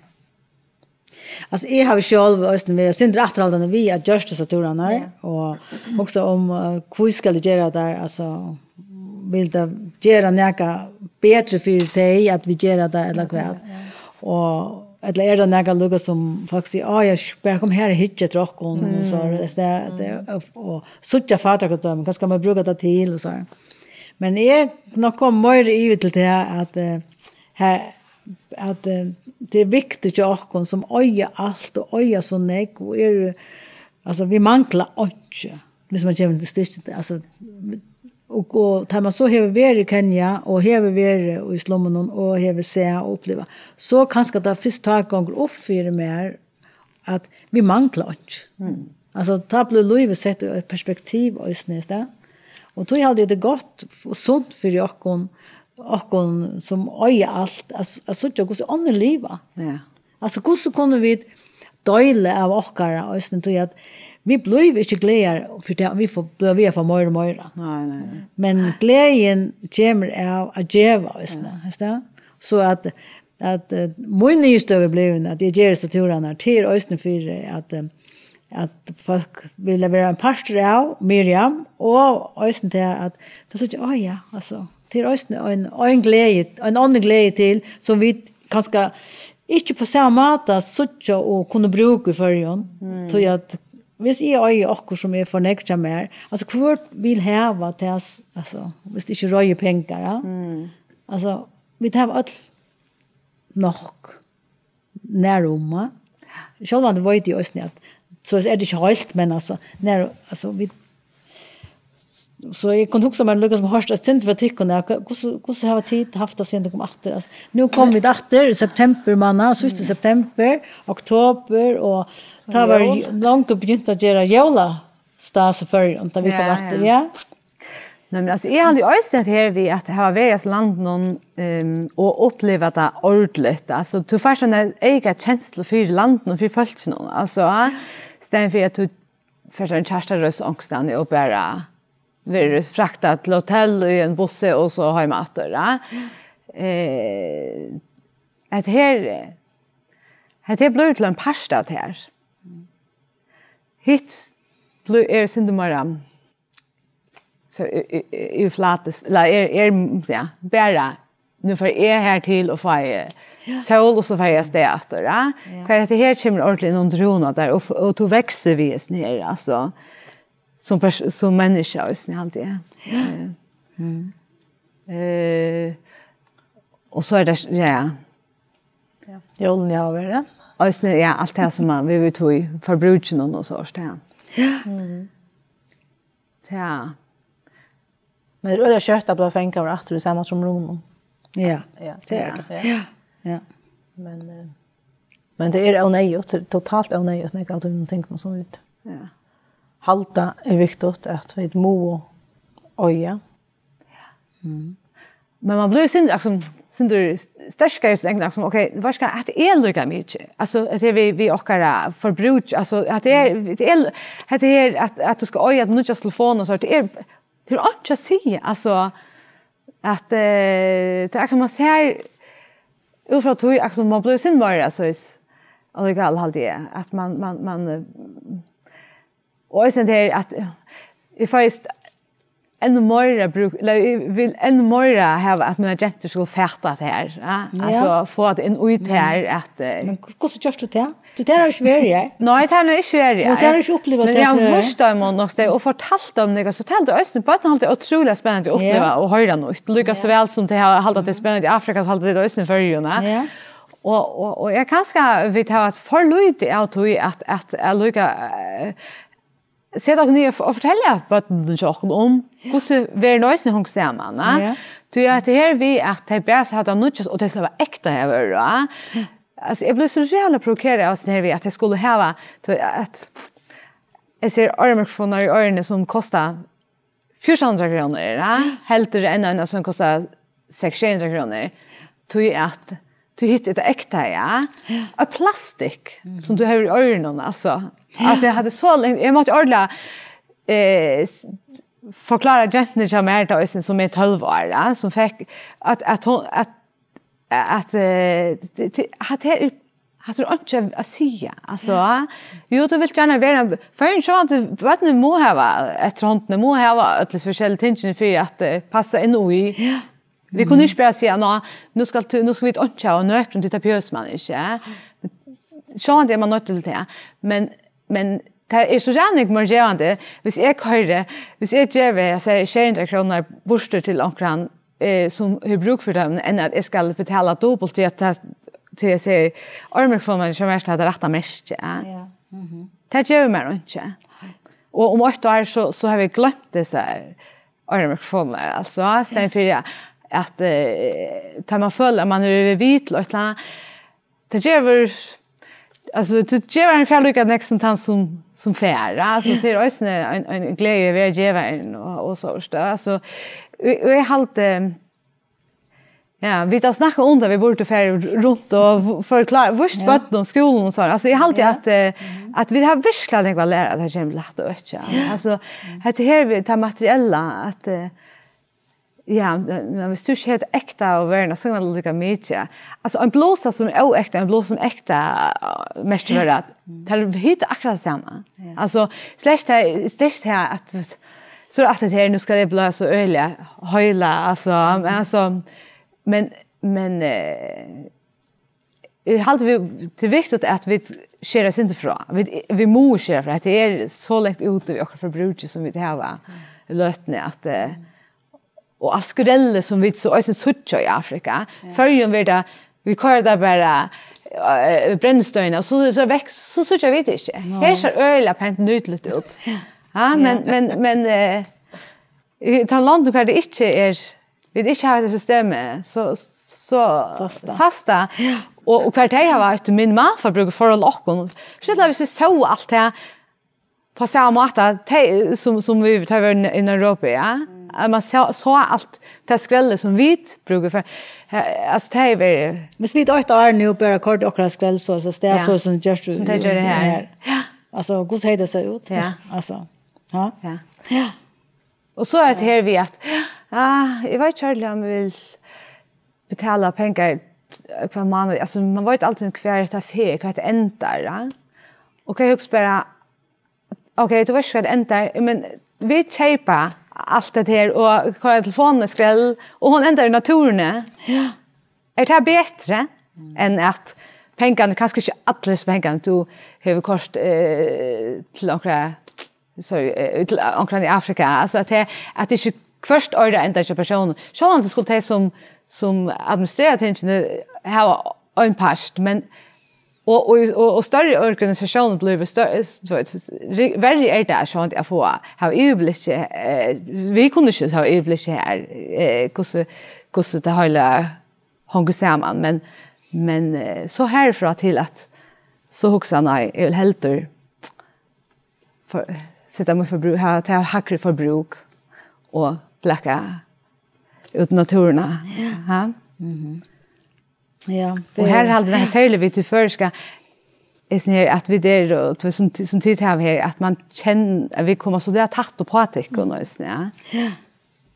Altso, eg havi sjálv eisini verið sindur afturhaldandi við at gjørt hesar túrarnar, ja, og hugsa um, eh, hví skal eg gera tað, altso, vil tað gera nakað betri fyri tey at vit gera tað, ella hvat? Ja, ja. Og, ella er tað nakað líka sum fólk siga, "Á, ja, bara kom her og hyggj eftir okkum," og so, mm, altso, tað, tað, og, og síggja fátækradømi, hvat skal man brúka tað til, og so. Men eg nokk kom meira yvir til tað at, eh, her, at, eh, tað er viktigt hjá okkum sum eiga alt og eiga so nógv og eru, altso, vit mangla einki, viss man kemur til stykki, altso, og, og tá man so hevur verið í Kenya og hevur verið í slummunum og hevur sæð og upplivað, so kanska tað fyrst tá gongur upp fyri mær, at vit mangla einki. Mm. Altso, tá blívur lívið sett í eitt perspektiv eisini, veitst tú. Og tí haldi eg, tað er gott og sunt fyri okkum, okkum sum eiga alt, at, at síggja, hvussu onnur liva. Ja. Altso, hvussu kunnu vit deila av okkara eisini, tí at vit blíva ikki glaðari fyri tað, vit fáa, blíva við at fáa meira og meira. Nei, nei, nei. Men gleðin kemur av at geva eisini, ja, veitst tú. So at at, eh, mín niðurstøða er blivin, at eg geri hesar túrarnar, tað er eisini fyri at, eh, at fólk vilja vera ein partur av Miriam, og eisini tað at tað síggja, á ja, altso, tað er eisini ein, ein gleði, ein annan gleði til, sum vit kanska ikki på sama máta síggja og kunnu brúka í Føroyum. Mm. Tí at hvis eg eigi okkurt sum er for nógv hjá mær, altso, hvør vil hava tað, s-, altso, hvis tað ikki reiður pengar, ja? Mm. Altso, vit hava øll nokk nær um, ja. Sjálvandi veit eg eisini, at so er tað ikki heilt, men altso, nær, altso, vit, so eg kundi hugsa mær líka sum hoyrt eitt sindur frá tykkum, ja, hvussu, hvussu hava tit havt tað síðan tit komu aftur? Altso, nú komu vit aftur í september mánað, síðsta september, oktober, og tá var Jól. Longu begynt at gera jólastas í Føroyum, tá vit komu aftur, ja. Nei, men altso, eg haldi eisini at her við at hava verið í landinum, ehm, og uppliva tað ordentligt. Altso, tú fært eina eyka kenslu fyri landinum, fyri fólkinum. Altso, ja, staðin fyri at tú fært ein charterreis onkustaðni og bara verður fraktað til hotell í ein bussi og so heim aftur, ja. Eh, at her, at her blívur til ein part av tær. Hitt blí-, er sindur meira, so, í, í, í, í flatis, ella er, er, ja, bara, nú fari eg her til og fái sól, og so fari eg avstað aftur, ja. Ja. Hvar hetta her kemur ordentligt inn undir húðina á tær, og, og tú veksur við hesum her, altso, sum pers-, sum menniskja, eisini, haldi eg. Ja. Eh, eh, og so er tað, ja. Ja. Jólini hava verið. Eisini, ja, alt tað sum man, vit, vit tog í forbrúkinum og so, ja. Ja. Men tað er øgiliga skjótt at blíva fangaður aftur í sama trumrunum. Ja, ja, tað er tað. Ja. Ja. Men, eh, men tað er óneyðugt, tað er totalt óneyðugt, nógv av teimum tingunum sum vit halda er viktigt at vit mugu eiga. Mm. Men man blívur sindur, liksom, sindur sterkari, so enn, liksom, ok, hvat skal, at tað er líka mikið. Altso, at tað er við, við okkara forbrúk, altso, at tað er, tað er, at tað er, at, at tú skalt eiga nýggja telefon og so, tað er, tað er einki at siga, altso, at, eh, tað er, kann man siga, út frá tí, at man blívur sindur meira, so, allíkavæl, haldi eg, at man, man, man, eh, Og eisini tað her at eg fái st-, enn meira brúk, ella eg vil enn meira hava at mínar gentur skulu fata tað her, ja? Ja. Altso, fáa tað inn í tað her at, eh, Men hvussu gert tú tað? Tú, tað har ikki verið her. Nei, tað har ikki verið her. Og tað har ikki upplivað Men tað eg har fyrr. Víst teimum nokk stað og fortalt teimum nakað, so tað er eisini, børn halda ótrúliga spennandi at uppliva Ja. og hoyra nýtt. Líka so Ja. væl sum tey hava, halda tað spennandi í Afrika, so halda tey tað eisini í Føroyum, ja? Ja. Og, og, og eg kanska vit hava eitt for lítið av tí at, at, at líka, eh, seta okkum niður og, og fortelja børnunum hjá okkum um, hvussu verðin eisini hongur saman, ja? Ja. Tí at tað her við, at tey bara skal hava tað nýggjasta, og tey skal vera ekta her, ja? Altso, eg blívi so ræðuliga provokerað av sånn her við, at tey skulu hava, tú veit, at eg sær oyramikrofónar í oyruni sum kosta fjúrtan hundrað krónur, ja? Heldur enn ein sum kostar seks sjey hundrað krónur. Tí at, tí hitt er tað ekta, ja? Ja. Av plastikk, Mm. sum tú hevur í oyrunum, altso. Ja. At eg hevði so lengi, eg mátti ordiliga, eh, s-, forklára gentuni hjá mær, tá eisini, sum er tólv ár, ja? Sum fekk, at, at hon, at at, eh, t-, t-, hatta her er, hatta er einki at siga, altso. Jú, tú vilt gjarna vera, Føroyar, sjálvandi, børnini mugu hava, eftir hondini, mugu hava øll hesi forskelligu tingini fyri at, eh, passa inn í. Ja. Vit kunnu ikki bara siga, "Ná, nú skal tú, nú skal vit einki hava nøkrum, tí tað behøvist man ikki." Sjálvandi er man noydd til tað, men, men tað er so ræðuliga meira gevandi, hvis eg koyri, hvis eg gevi, eg sigi, sjey hundrað krónur burtur til onkran, eh, sum hevur brúk fyri teimum, enn at eg skal betala dupult, tí at tað, tí eg sigi, oyramikrofónin hjá mær, tað er tað rætta merkið, ja. Ja, mhm. Tað gevur mær einki. Og um eitt ár, so, so havi eg gloymt hesar oyramikrofónir, altso, staðin fyri at, at, eh, tá man følir at man er við til eitt ella annað, tað gevur, altso, tú gevur ein fær líka nógv sum tann sum, sum fær, ja? Altso, tað er eisini ein, ein gleði at vera gevarin og, og so, veitst tú, altso, og, og eg haldi, ja, vit hava snakkað um tað, vit burdu farið runt og v-, forklára, víst Ja. børnum, skúlum og so, altso, eg haldi Ja. at, eh, at vit hava virkuliga nógv at læra, at tað kemur til hatta økið, ja? Ja. Altso, hetta her við tað materiella, at, eh, Ja, men, men viss tú ikki hevur ekta og verna, so er tað líka mikið. Altso, ein blusa sum er óekta, ein blusa sum er ekta, eh, merkivøra, tað er hitt akkurát tað sama. Ja. Altso, slett tað, slett tað at, so er alt tað her, nú skal eg blíva so øgiliga heila, altso, men altso, men, men, eh, eg haldi, vit, tað er viktigt at vit skera eitt sindur frá. Vit, vit mugu skera frá. Hetta er so langt úti við okkara forbrúki, sum vit hava í løtuni, at, eh, og alt skrellið, sum vit so eisini síggja í Afrika. Ja. Føroyum verður tað, vit koyra tað bara, eh, brennistein, og so, so vekk, so síggja vit tað ikki. Nei. Her sær øgiliga pent, nýtligt út. Ja, men, men, men, eh, í teimum londum, hvar tað ikki er, vit ikki hava hetta systemið, so, so Sæst tað. Sæst tað. Ja. Og, og hvar tey hava eitt minimalforbrúk í forhold til okkum. Sjálvt viss vit sóu alt tað á sama máta, tey, sum, sum vit, tá vit vóru í Nairobi, ja. At man sá, sá alt tað skrellið sum vit brúka fyri, eh, altso, tey verða Viss vit eitt ár nú bara koyrdu okkara skrell so, so tað er Ja. so sum gjørt Sum tey gera her. Ja. Altso, hvussu hevði tað sæð út? Ja. Altso, ja. Ja. Ja. Og so er tað her við at, ja, eg veit ikki ordiliga um eg vil betala pengar hvønn mánað. Altso, man veit aldri hvar hetta fer, hvar hetta endar, ja. Og eg hugsi bara, ok, tú veitst ikki hvar hetta endar, men vit keypa alt hetta her og koyra telefonina í skrell, og hon endar í náttúruni. Ja. Er tað betri enn at pengarnir, kanska ikki allir hesir pengarnir, tú hevur koyrt, eh, til onkra, sorry, eh, til onkran í Afrika, altso at tað, at tað ikki hvørt oyra endar hjá persónum. Sjálvandi skuldu tey sum, sum administrera tingini hava ein part, men og, og, og, og størri organisatiónir blíva størri, s-, tú veit, s-, ri-, verri er tað sjálvandi at fáa, hava yvirblikki, eh, vit kunnu ikki hava yvirblikki her, eh, hvussu, hvussu tað heila hongur saman, men, men, eh, so herfrá til at so hugsa, nei, eg vil heldur for, seta mítt forbrúk, ha, ta hægri forbrúk og blaka út náttúruna. Ja. Ha? Mhm. Ja, Og her er alt tað serliga við tí føroyska, er sånn her, at vit eru, og tú, sum, sum tit hava her, at man kenn-, at vit koma so der tætt upp á tykkum, og sånn, ja. Ja.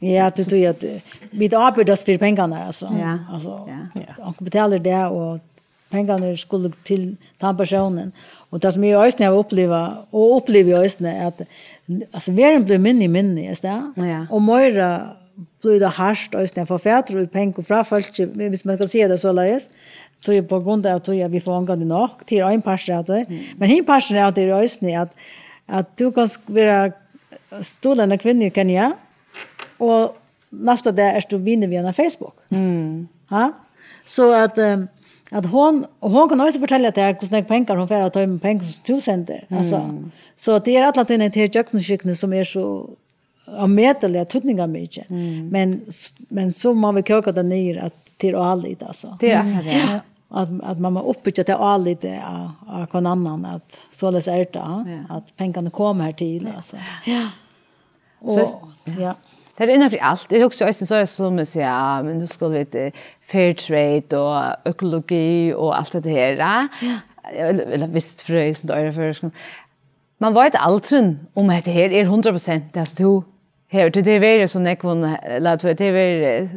Ja, tað er tí at, eh, vit ábyrgjast fyri pengarnar, altso. Ja. Altso, Ja. Ja. Onkur betalir tað, og pengarnir skulu til tann persónin. Og tað sum eg eisini havi upplivað, og upplivi eisini, at, altso, verðin blívur minni og minni, er tað? Ja. Og meira blívur tað hart eisini at fáa fatur í pengar frá fólki, viss man skal siga tað soleiðis. Tí er á grund av tí at vit fáa ongantíð nokk, tað er ein partur av tí. Mm. Men hin parturin av tí er eisini at, at tú kanst vera stuðla eina kvinnu í Kenya, og næsta dag ert tú vinur við hana á Facebook. Mm. Ha? So at, ehm, at hon, og hon kann eisini fortelja tær, hvussu nógv pengar hon fær av teimum pengum sum tú sendir. Altso, Mm. so tað er alla tíðina hetta her gjøgnumskygni sum er so ómetaliga týdningarmikið. Mm. Men s-, men so má vit kóka tað niður, at tað er álit, altso. Tað er akkurát tað. Ja. At, at man má uppbyggja tað álitið á, á hvønn annan, at soleiðis er tað, Ja. at pengarnir koma her til, Ja. altso. Ja. Og, So s-, ja. Tað er innanfyri alt. Eg hugsi eisini so, sum eg sigi, ja, men nú skulu vit, eh, fair trade og økologi og alt hetta her, ja. Ja. Ella, ella vistfrøði, sum tað er á føroyskum. Man veit aldrin, um hetta her er hundrað prosent tað, sum tú hevur. Tí tað verður so nógv, ella, tú veit, tað verður, eh,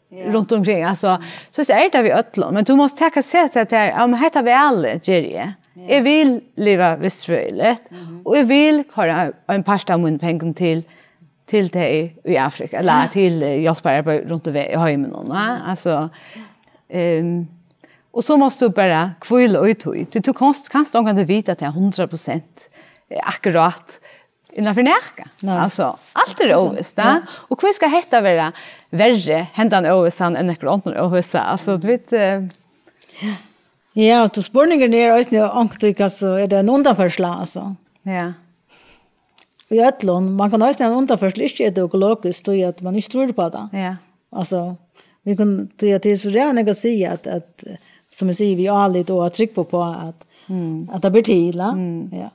Ja. runt umkring, altso. So er tað við øllum, men tú mást taka, seta tað her, ja, men hetta valið geri eg. Ja. Eg vil liva vistfrøðiligt, Mhm. og eg vil koyra ein part av mínum pengum til, til tey í Afrika, ella Ja. til, eh, hjálpararbeiði runt um í heiminum, va? Altso, ehm, og so mást tú bara hvíla í tí. Tú, tú kanst, kanst ongantíð vita tað hundrað prosent, eh, akkurát innanfyri nakað. Nei. Altso, alt er Tað er sant. óvist, va? Ja. Og hví skal hetta vera verri, hendan óvissan, enn nøkur onnur óvissa? Altso, tú veit, eh, Ja, so spurningurin er eisini, onkuntíð, altso, er tað ein undanførsla, altso? Ja. Í øllum, man kann eisini hava ein undanførslu, ikki er tað økologiskt, tí at man ikki trýr uppá tað. Ja. Altso, vit kunnu, tí at tað er so ræðuligt at siga at, at, sum eg sigi, við álit og at trúgva uppá at, Mm. at tað ber til, ja. Mm. Ja.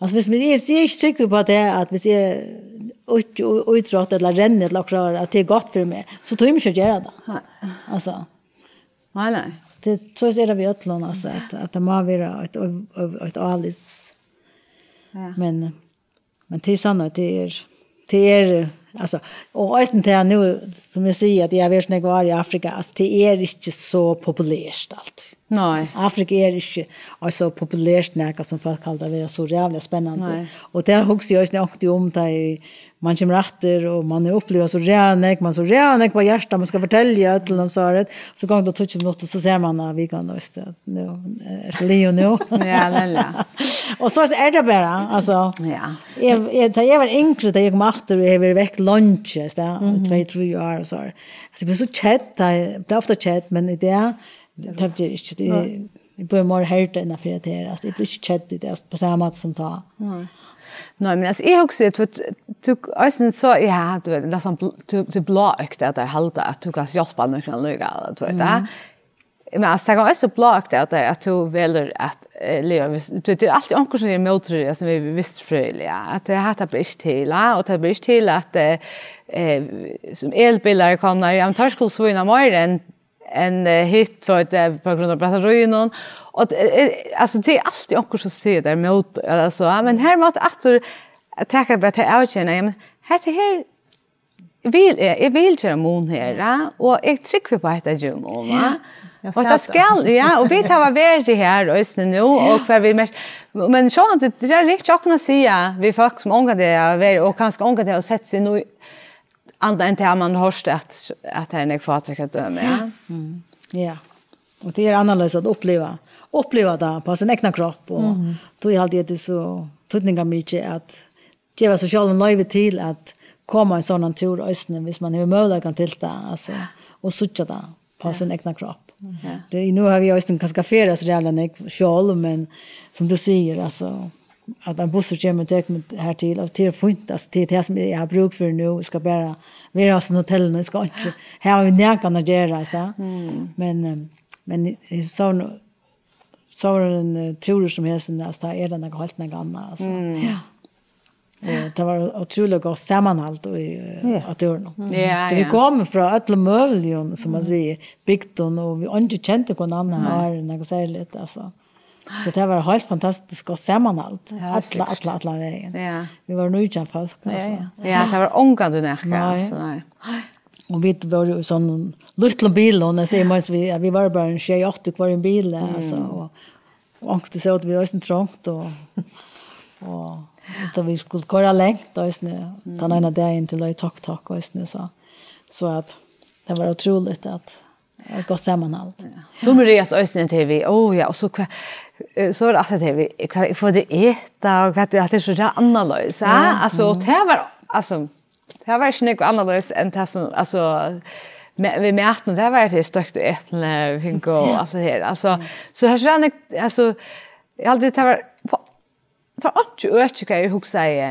Altso, viss eg, eg eri ikki tryggur uppá tað, at viss eg í-, í-, ítrótti ella renni ella okkurt, at tað er gott fyri meg, so tími eg ikki at gera tað. Nei. Altso. Nei, nei. Tað, so er tað við øllum, altso, at, at tað má vera eitt, eitt, eitt álits. Ja. Men, men tað er sannheit, tað er, tað er, Altso, og eisini tað nú, sum eg sigi, at eg havi verið so nógv ár í Afrika, altso, tað er ikki so populært alt. Nei. Afrika er ikki, altso, populært nakað sum fólk halda vera so ræðuliga spennandi. Nei. Og tað hugsi eg eisini onkuntíð um, tá eg, man kemur aftur, og man hevur upplivað so ræðuliga nógv, man so ræðuliga nógv á hjarta, man skal fortelja øllum og so, so gongur tað tíggju minuttir, so sær man, at vikan, veitst tú, nú er so liðug nú. Ja, lella. Og so er tað bara, altso. Ja. Eg, eg, tá eg var yngri, tá eg kom aftur, og eg var vekk leingi, veitst tú, tvey, trý ár, og so. Altso, eg bleiv so kedd, tá eg bleiv ofta kedd, men í dag, tað bleiv eg ikki, tað, eg bleiv meira herda innanfyri tað her, altso, eg bleiv ikki kedd í dag, á sama máta sum tá. Nei, men altso, eg hugsi, tú, tú, eisini so, ja, tú veit, næstan bl-, tú, tú bláøkt at tær halda, at tú kanst hjálpa nøkrum líka, tú veit, ja. Men altso, tað kann eisini bláøkt at tær, at tú velur at, eh, liva, hvis, tú, tað er altíð onkur sum er mótstríðandi, sum er vistfrøðiliga, at tað hatta ber ikki til, ja, og tað ber ikki til at, eh, eh, sum elbilar komnar, ja, men teir skulu svína meira enn enn, eh, hitt, veit eg, på grund av batteriunum. Og, eh, eh, altso, tað er altíð onkur sum sigur tað er mót, altso, ja, men her mátti aftur taka bara til avgerðina, ja, men hetta her vil eg, eg vil gera mun her, ja, og eg trúgvi på hetta gera mun, ja. Ja, Og tað satan. Skal, ja, og vit hava verið her eisini nú, og hvar vit mest, men sjálvandi, tað er ikki okkum at siga, vit fólk sum ongantíð hava verið, og kanska ongantíð hava sett seg nú, annað enn tað man hoyrt at, at tað er nógv fátækradømi, ja. Ja. Og tað er annarleiðis at uppliva, uppliva tað á sín egna kropp, og tí haldi eg, tað er so týdningarmikið at geva seg sjálvum loyvi til at koma ein sånn tur eisini, hvis man hevur møguleikan til tað, altso, og síggja tað á sín egna kropp. Tað, nú havi eg eisini kanska ferðast ræðuliga nógv sjálv, men sum tú sigur, altso, at ein bussur kemur og tekur meg her til, og tað er fínt, altso, tað er tað sum eg havi brúk fyri nú, eg skal bara vera á hesum hotellinum, eg skal ikki hava við nakað at gera, veitst tú. Men, eh, men í, í so, so ein, eh, túrur sum hesin, altso, tað er tað nakað heilt nakað annað, altso. Ja. Og tað var ótrúliga gott samanhald í, eh, á túrinum. Ja, Tí vit ja. Komu frá øllum møguligum, sum man sigur, bygdum, og vit eingin kendi hvønn annan áðrenn, nakað serligt, altso. So tað var heilt fantastiskt gott samanhald. Ja, Alla, sikkurt. Alla, alla vegin. Ja. Vit vóru nítjan fólk, altso. Ja. Ja, tað var ongantíð nakað, Nei. Altso, nei. Og vit vóru í sovorðnum lítlum bilum, eg sigi, men vit, ja, vit vóru bara ein sjey, átta í hvørjum bili, altso, og, og onkuntíð sótu vit eisini trongt, og, og tá vit skuldu koyra langt, eisini, tann eina dagin til Loy Tok Tok, eisini, so, so at tað var ótrúligt at, at gott samanhald. Sum ræðast eisini til við, ó ja, og so hvat, eh, so er alt tað við, hvat, fáa tey eta, og hvat, at tað er so annarleiðis, ja? Altso, og tað var, altso, tað var ikki nógv annarleiðis enn tað sum, altso, me-, við matinum, tað var tað stokt epli, fingu og alt tað her. Altso, so her er, altso, eg haldi, tað var, tað var einki øki, hvat eg hugsaði,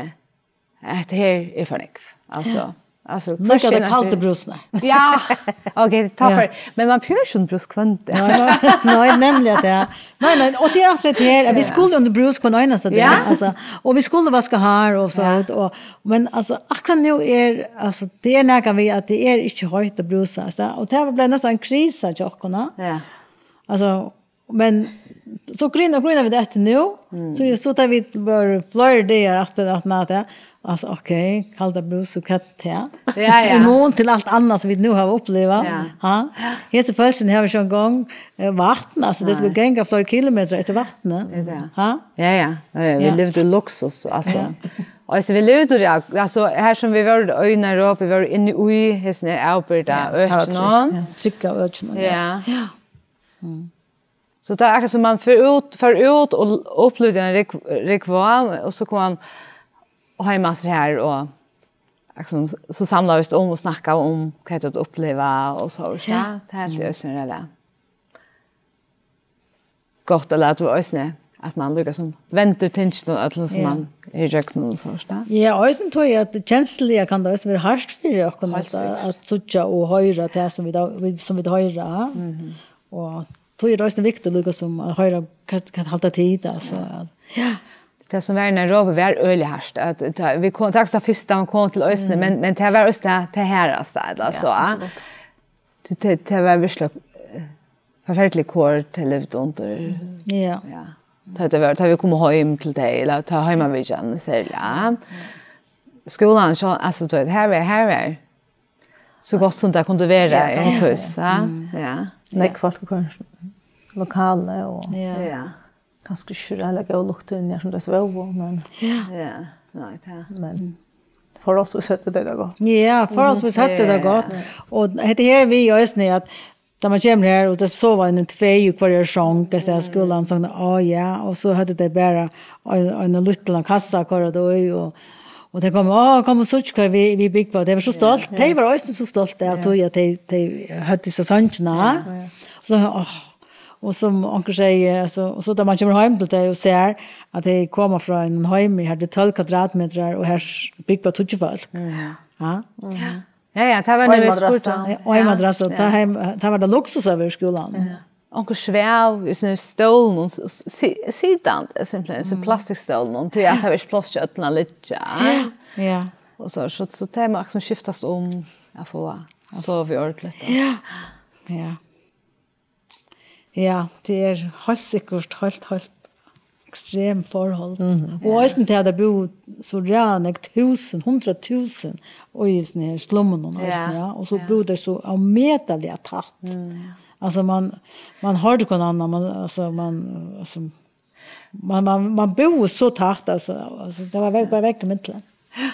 hetta her er for nógv. Altso, altso, Líka hvørki tað kaldu innanfyri- brúsarnar. Ja, ok, takk Ja. fyri. Men man pýr ikki undir brús hvønn dag. Nei, nei, nei, nemliga tað. Nei, nei, og tað er akkurat tað her, at vit skulu undir brús hvønn einasta dag, Ja. Altso, og vit skulu vaska hár og so, og, men altso, akkurat nú er, altso, tað er nakað við, at tað er ikki heitt at brúsa, altso, og tað bleiv næstan ein krisa hjá okkum, ja. Ja. Altso, men so grína, grína vit eftir nú, so, so tá vit vóru fleiri dagar aftur, aftur á tað, altso, ok, kalda brús og hvat tað. Ja, ja. Í mun til alt annað sum vit nú hava upplivað. Ja. Ha? Hesi fólkini hava ikki eingong, eh, vatn, altso, tey skulu ganga fleiri kilometrar eftir vatni. Er tað? Ha? Ja, ja. Ja, ja. Vit Ja. Livdu í luksus, altso. Og so vit livdu, ja, altso, her sum vit vóru í Nairobi, vóru inni í hesum avbyrgda økinum. Trygga økinum, Ja. So tað er akkurat sum man fer út, fer út og upplivir ein rygg, rygg, og so kom man heim aftur her og akkurat sum, so samlaðust um og snakka um hvat tú uppliva og so, ja. Tað er helt eisini ræðuliga gott, ella at tú eisini, at man líka sum vendir tingini og øllum sum Ja. Man er í gjøgnum og so, ja. Ja, og eisini tí at kensluliga kann tað eisini vera hart fyri okkum Heilt at, sikkert. At síggja og hoyra tað sum vit, sum vit hoyra. Og tí er tað eisini viktigt líka sum at hoyra hvat, hvat halda tit, altso, at, ja. Tað sum var í Nairobi var øgiliga hart. At, ta, vit kom, takk, tað fyrsta man kom til eisini, men, men tað var eisini tað, tað harðasta, ella so, ja. Tað, tað, tað var virkelig, eh, forferdelig kor tey livdu undir. Ja. Ja. Tá tað var, tá vit komu heim til tey, ella tá heimavitjan, serliga, ja. Skúlin, so, altso, tú veit, har var, har var so gott sum tað kundi vera, ja, tað var hús, ja. Mm. Ja. Nógv fólk í hvørjum lokali og ja. Ja. Kanska ikki so øgiliga góð lukt inni, sum tey svóvu, men ja. Ja, nei, tað. Men forholdsvis høvdu tey tað gott. Ja, forholdsvis høvdu tey tað gott. Ja. Og hetta her við eisini at tá man kemur her, og tað sova ein tvey í hvørjari song, eg sigi, skúlin, song, á, ja, og so høvdu tey bara ein, ein lítlan kassa at koyra tað í, og, og tey komu, á, kom og síggj hvar vit, vit búgva. Tey vóru so stolt. Ja, ja. Tey vóru eisini so stolt av tí at tey, tey høvdu hesa songina. Ja, ja. Og so, á, og sum onkur segði, so, og so tá man kemur heim til tey og sær at tey koma frá einum heimi, har tað er tólv kvadratmetrar, og her s-, búgva tíggju fólk. Mm. Ja. Ja. Ja, ja, tað var nú, eg spurdi. Ein madrass. Ja, og ein madrass, og tað heim, tað var tað luksus at vera í skúlanum. Ja. Onkur svav í sínum stólum, s-, s-, si-, sitandi, simpelthen, í sínum plastikkstólum, tí at tað var ikki pláss til øllum at liggja. Ja. Og so, so, so tað má akkurát skiftast um at fáa sovið ordentligt, altso. Ja. Ja. Ja, tað er heilt sikkurt heilt, heilt ekstrem forhold. Mhm. Og eisini tað at tað búðu so ræðuliga nógv túsund, hundrað túsund í hesum her slummunum eisini, ja. Og so búðu tey so ómetaliga tætt. Mm. Altso, man, man hoyrdi hvønn annan, man, altso, man, altso, man, man, man búði so tætt, altso, altso, tað var vekk, bara vekk ímillum.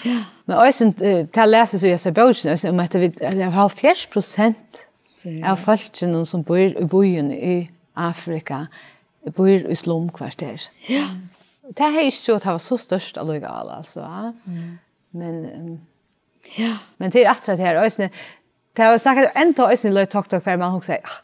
Ja. Men eisini, eh, tað lesi eg so í hesi bókini, eisini um at vit, at hálvfjerðs prosent av fólkinum, sum býr í býum í Afrika, býr í slumkvarter. Ja. Tað hevði eg ikki trúð, at tað var so stórt allíkavæl, altso, ja. Mm. Men, ehm, ja. Men tað er aftur at her, eisini, tað var snakka enntá eisini í Tok Tok, har man hugsaði, ah,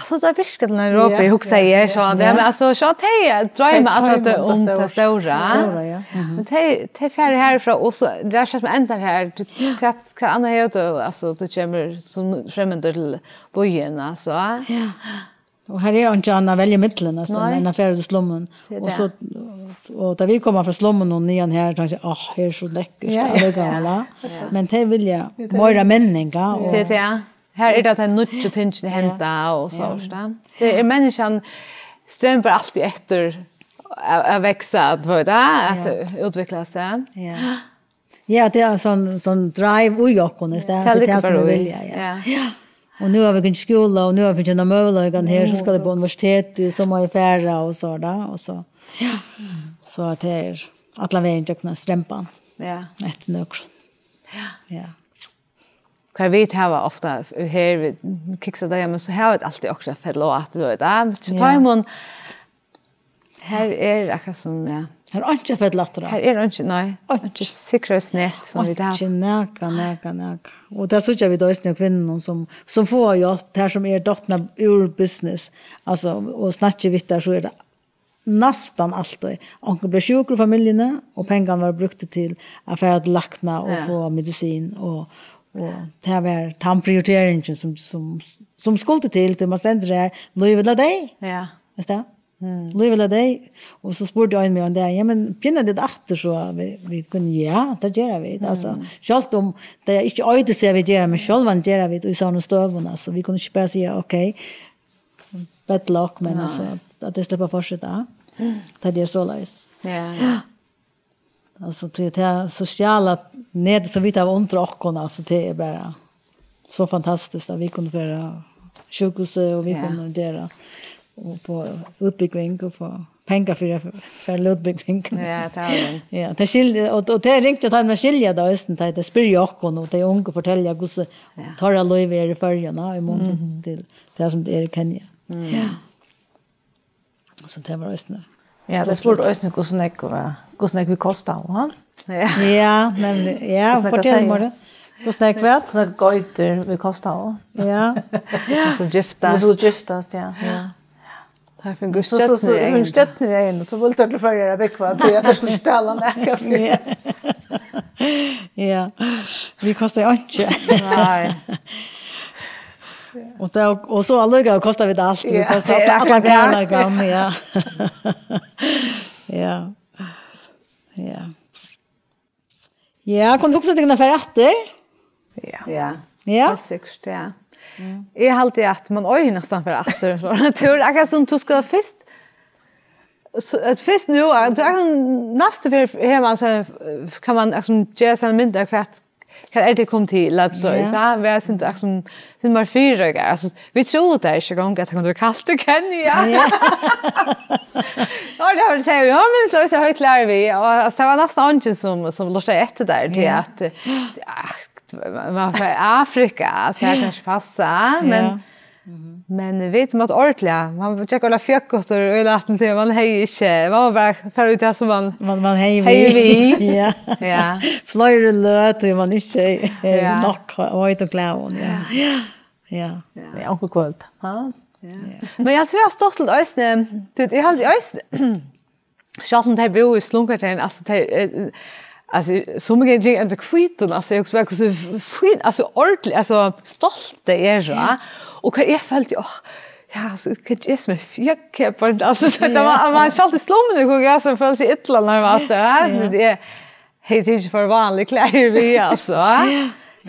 altso, tað virkar til ein Europa, ja, hugsaði eg, ja, so, ja. Men altso, so tey droyma aftur um tað stóra. Stóra, ja. Mhm. Men tey, tey fara herfrá, og so, tað er sum endar her, tú, hvat, hvat annað hevur tú, altso, tú kemur sum fremmandur til býin, altso. Ja. Og her er einki annað at velja ímillum, altso, enn at fara til slummin. Tað er tað. Og so, og tá vit koma frá slumminum og niðan her, tenkja, áh, her er so lekkurt, ja, allíkavæl, ja. Ja. Men tey vilja meira menning, ja, og tað er tað. Her er tað, at tey nýggju tingini henda og so, ja. Tað er, menniskjan strembar altíð eftir at, at vaksa, tú veit, at útvikla seg. Ja. Ja, tað er ein sånn, sånn drive í okkum, er tað, tað er tað sum vit vilja, ja. Ja. Ja. Og nú hava vit gingið í skúla, og nú hava vit fingið henda møguleikan her, so skal eg på universitet, so má eg fara, og so, da, og so. Ja. So at tað er allan vegin gjøgnum stremban. Ja. Eftir nøkrum. Ja. Ja. Hvar vit hava ofta, her við kiksa dagin, men so hava vit altíð okkurt at fella á, at, tú veit, ja, men so tá, ja, man, her er akkurát sum, ja. Her er einki at fella aftur á. Her er einki, nei. Einki. Einki sikkerheitsnet sum vit hava. Einki nakað, nakað, nakað. Og tað síggja vit eisini í kvinnum sum, sum fáa hjálp, tær sum eru dotnar úr business. Altso, og snakki við tær, so er tað næstan altíð. Onkur bleiv sjúkur í familjuni, og pengarnir vóru brúktir til at fara til lækna og, ja, fáa medisin, og, og tað var tann prioriteringin sum, sum, sum skuldi til, tí man stendur her, lív ella deyð. Ja. Veitst tú? Mm. Lív ella deyð. Og so spurdi ein meg ein dag, ja, men begynna tit aftur, so vit, vit kunnu, ja, tað gera vit. Mm. Altso, sjálvt um tað ikki eitur seg, vit gera, men sjálvandi gera vit í sovorðnum støðum, altso, vit kunnu ikki bara siga, ok, bad luck, men, nei, altso, at tey sleppa at fortseta. Mm. Tað er soleiðis. Ja, ja. Altso, tað, tað sosiala netið sum vit hava undir okkum, altso, tað er bara so fantastiskt at vit kunnu fara á sjúkrahúsið og vit, ja, kunnu gera og fáa útbúgving og fáa pengar fyri at fara til útbúgving. Ja, tað er tað. Ja, tað skil-, og, og tað er ringt at teimum skilja tað eisini, tá tey spyrja okkum, og tey ungu fortelja hvussu, ja, teirra lív er í Føroyum, ja, í mun, mhm, til tað sum tað er í Kenya. Mm. Ja. So tað var eisini. Ja, tað spurdi eisini, hvussu nógv, eh, hvussu nógv vit kostaðu, ha? Ja. Ja, nemliga. Ja, hvussu nógv, fortel, Mari. Hvussu nógv hvat? Hvussu nógv geitur vit kostaðu. Ja. Og so giftast. Og so giftast, ja. Ja. Tað er fyri so, so, so, stjørnur í eyguni. Stjørnur í eyguni. So vildu teir til Føroyar at búgva, tí at teir skuldu ikki betala nakað fyri. Ja. Ja. Vit kosta einki. Nei. Og tað, og so allíkavæl kosta vit alt. Vit, ja, kosta, ja, allan, ja, kærleikan, ja. Ja. Ja. Ja, kunnu tit hugsa tykkum at fara aftur? Ja. Ja. Ja. Heilt sikkurt, ja. Mm. Eg haldi, at man eigur næstan fara aftur, so. Tú, akkurát sum tú skal fyrst So, at fyrst nú, at tú er næstu ferð her, man, so, kann man, liksom, gera seg ein mynd av, hvat, hvat er tað kom til, at so, Ja. so, vit eru sindur, liksom, sindur meir fyrireikaðir. Altso, vit trúðu tað ikki eingong, at tað kom til at vera kalt í Kenya. Ja. Og tað var, tað var, ja, men so, so høgt lærer vi, og, altso, tað var næstan eingin sum, sum lurtaði eftir tað, til Ja. at, ja, man, man fer Afrika, altso, tað kann ikki passa, men Ja. Men vit máttu ordiliga, man gekk ordiliga fjøkkutur í lattin til, man hevði ikki, man var bara fara út av sum man Man, man hevði hevði við. við. Ja. Ja. Fleiri løt, og man ikki, eh, Ja. nokk, og veit og glad, ja. Ja. Ja. Ja, onkel kvøld. Ja. Ja. Men eg trúgvi, eg stóð til eisini, tú veit, eg haldi eisini, sjálvt um tey búðu í slumkvarterinum, altso, tey, eh, altso, sum eg gikk undir hvítum, altso, eg hugsaði bara, hvussu fín, altso, ordiliga, altso, stolt tey eru, ja. Og hvat eg føldi, åh, ja, altso, hvat er sum er fjøkk her, bara, altso, so tað var, man sjálvt í slummuni, kunne eg, altso, føla seg illa, nervøs, ja. Ja. Men eg hevði tikið for vanlig klæðir við, altso.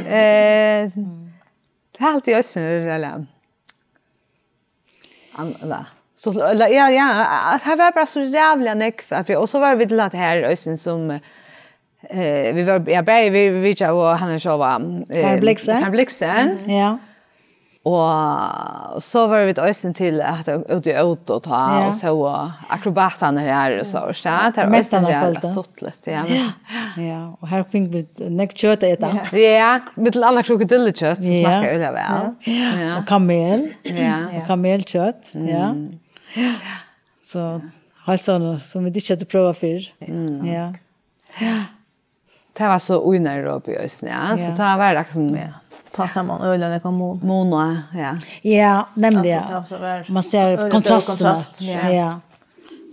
Eh, tað er altíð eisini, ella, An-, ella, so, ella, ja, ja, at her var bara so rævliga nógv, at vit, og so var vit til at her, eisini sum, eh, vit var, ja, bæði vit, vit, ja, og hann er so var, eh, Karen Blixen. Karen Blixen. Ja. Og so var vit eisini til at út í Ót og ta, Ja. og so akrobatarnir her, og so, ja, tað er eisini Mentanarkvøldið. rævliga stuttligt, ja, men Ja, og her fingu vit nógv kjøt at eta. Ja, millum annað krokodillukjøt, sum Ja. smakkar øgiliga væl. Ja. Ja. Og kamel. Ja. Og kamelkjøt, ja. Mm. Ja. So, heilt sovorðið, sum vit ikki høvdu prøvað fyrr. Mm. Ja. Ja. Tað var so í Nairobi eisini, ja. So Ja. tá var tað akkurát sum Ja. Tá sá man øgiliga nógvan mun. Mun, ja. Ja, nemliga. Altso, tað var Man sær øgiliga stór kontrastina. kontrast. Ja. Ja.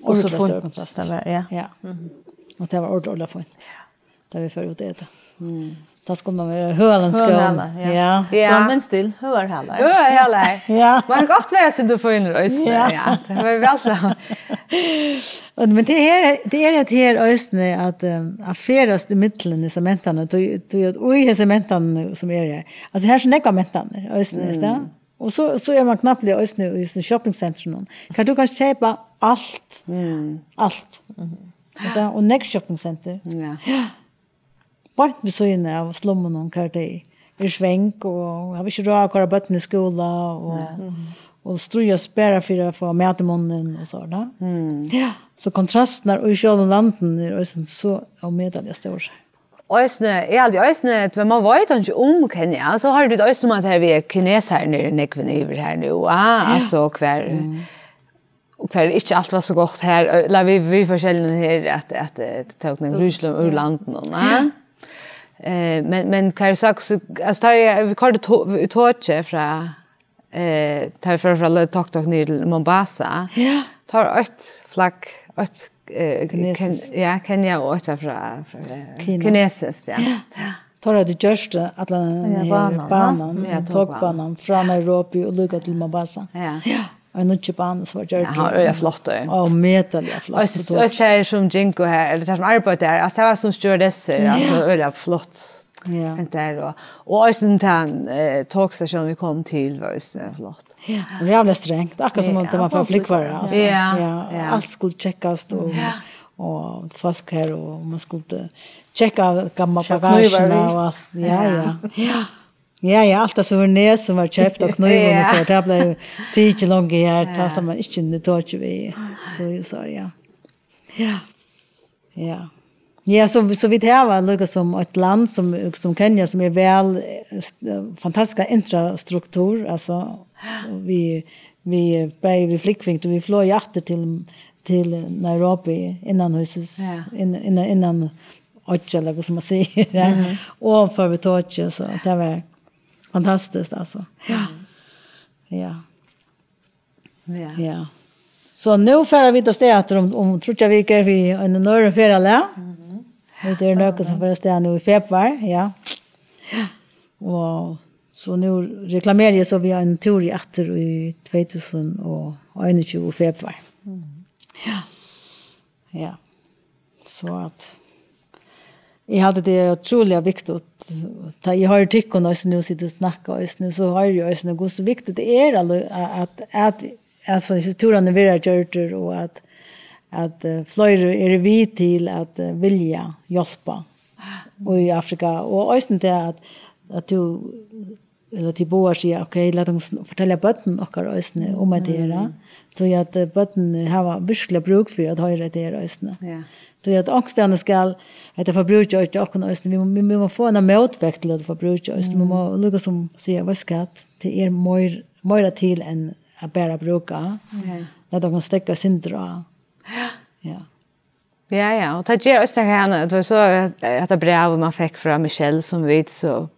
Og so Ordiliga stór fínt kontrast. tað var, ja. Ja. Mhm. Og tað var ordiliga, ordiliga fínt. Ja. Tá vit fóru út at eta. Mm. Tá skuldi man vera høgan Høgan skóm. hæla, ja. Ja. Ja. So man minst til, høgar hælar. Høgar hælar. Ja. Man gott vera seg til fínur eisini, Ja. ja. Tað var væl til. Og, men tað er, tað er eitt her eisini at, eh, at ferðast í millum hesar mentanirnar, tí, tí at í hesar mentanirnar sum eru her. Altso, her eru so nógvar mentanir eisini, Mm. veitst tú? Og so, so er man knappliga eisini í, í shoppingsentrunum. Har tú kanst keypa alt. Mm. Alt. Mhm. Veitst tú? Og nógv shoppingsentur. Ja. Ja. Beint við síðuna av slummunum, har tey eru svong og hava ikki ráð at koyra børn í skúla og, Nei. og stríðast bara fyri at fáa mat í munnin og so, ja. Mm. Ja. So kontrastirnar í sjálvum landinum eru eisini so ómetaliga stórar. Eisini, eg haldi eisini, at man veit ikki um Kenya, so hoyrdi vit eisini um at her við kinesararnir eru nógvir yvir her nú, ah, Ja. altso, hvar, Mm. og hvar ikki alt var so gott her, ella við, við forskjelligum her, at, at, eh, tað tók nógv rúslu úr Ja. landinum, ah. Eh, men, men hvar so, so, altso, tá eg, vit koyrdu to-, í toki frá eh, tá vit fóru frá Loitoktokk niður til Mombasa, Ja. tá var eitt flagg, eitt, eh, Kinesiskt. Ken-, ja, Kenya og eitt var frá, frá, eh, Kina. Kinesiskt, ja. Ja. Tá hava tey gjørt tað, allan Ja, her banan, banan, ja. Ja, tokbanan. tokbanan, frá Nairobi og líka til Mombasa. Ja. Ja. Ein nýggj bani sum var gjørd. Ja, hann var øgiliga flottur. Ómetaliga flott. Og s-, og tær sum gingu her, ella tær sum arbeiddu her, altso, tað var sum stewardessur, Ja. altso, øgiliga flott. Ja. Hent der, og, og eisini tann, eh, tokstasjonin vit komu til var eisini flott. Ja, ræðuliga strangt, akkurát sum Ja, tá man fær flúgvara, altso. Ja, Ja, ja. alt skuldi tjekkast, og, Ja. og fólk her, og man skuldi tjekka gamla Tjekka bagagen knívar við. og alt. Ja, Ja. ja. Ja. Ja, ja, alt tað souvenir sum var keypt av knívum og Ja. so, tað bleiv tikið longu her, Ja. tá sum man ikki inn í tokið við. Tað er jo so, ja. Ja. Ja. Ja, so, so vit hava líka sum eitt land sum, sum Kenya, sum er væl, eh, st-, eh, fantastiska infrastruktur, altso, so vit, vit, bæði við flúgving, og vit flógu aftur til, til Nairobi innanhýsis, Ja. inn-, innan, innan oyggja, ella hvat sum man sigur, ja. Mhm. Og fóru við toki, so tað var fantastiskt, altso. Ja. Ja. Ja. Ja. So nú fara vit avstað aftur um, um tríggjar vikur við einum øðrum ferðalag. Mhm. Og tað er nøkur sum Spennandi. fara avstað nú í februar, ja. Og so nú reklameri eg so við ein tur í aftur í tvey túsund og einogtjúgu í februar. Mhm. Ja. Ja. So at eg haldi, tað er ótrúliga viktigt. Tá eg hoyri tykkum eisini nú sita og snakka eisini, so hoyri eg eisini, hvussu viktigt tað er, allu-, at, at, at, altso, hesir túrarnir verða gjørdir, og at, at eh, fleiri eru við til at eh, vilja hjálpa í Afrika, og eisini tað at, at tú, ella tit báðar siga, ok, lat okkum sn- fortelja børnum okkara eisini um hetta her, tí at eh, børnini hava virkuliga brúk fyri at hoyra hetta her eisini. Ja. Tí at onkustaðni skal hetta forbrúkið hjá okkum eisini, vit, vit, vit má fáa eina mótvekt til hetta forbrúkið eisini, vit má líka sum siga, veitst hvat, tað er meir, meira til enn at bara brúka, Ja. lat okkum steðga eitt sindur á. Ja. Ja, ja, og tað ger eisini hana, tað var so at hetta brævið man fekk frá Michelle, sum vit so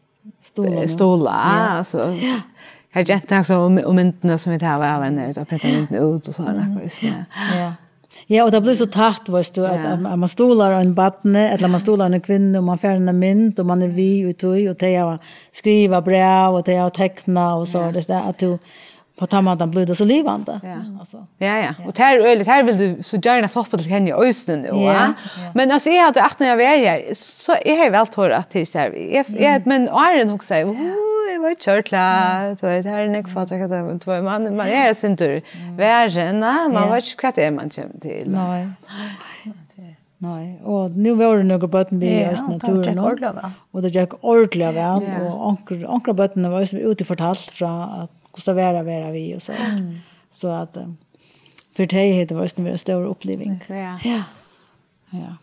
Stuðla nú. Stuðla, altso. Har gentan so um, um myndina sum vit hava av henni, at printa myndina út og so nakað, veitst tú. Ja. Ja, og tað blívur so tætt, veitst tú, at, Ja. at, at man stuðlar ein barni, ella man stuðlar ein kvinnu, og man fær eina mynd, og man er við í tí, og tey hava skrivað bræv, og tey hava teknað, og so, Ja. tað er at tú, på tann mátan blívur tað so livandi. Ja. Altso. Ja, ja. Og tær øl, tær vil du so gjarna stoppa til Kenya eisini nú, Ja, ja. Men altso, eg hevði aftan á at vera her, so eg hevði væl tort at til her. Eg, eg, men áðrenn hugsaði eg, uh, eg var ikki klar, du veit, her er nógv fátækt, du veit, man, man er sindur verri, na, man Ja. veit ikki hvat tað er man kemur til. Nei. Nei. Og nú vóru nøkur børn við Ja, eisini tað gekk túrin. ordiliga væl. Og tað gekk ordiliga væl, Ja. og onkur, onkur av børnunum var eisini úti fortalt frá at hvussu tað var at vera við og so. So at um, fyri tey hevði tað eisini verið ein stór uppliving. Ja. Ja. Ja.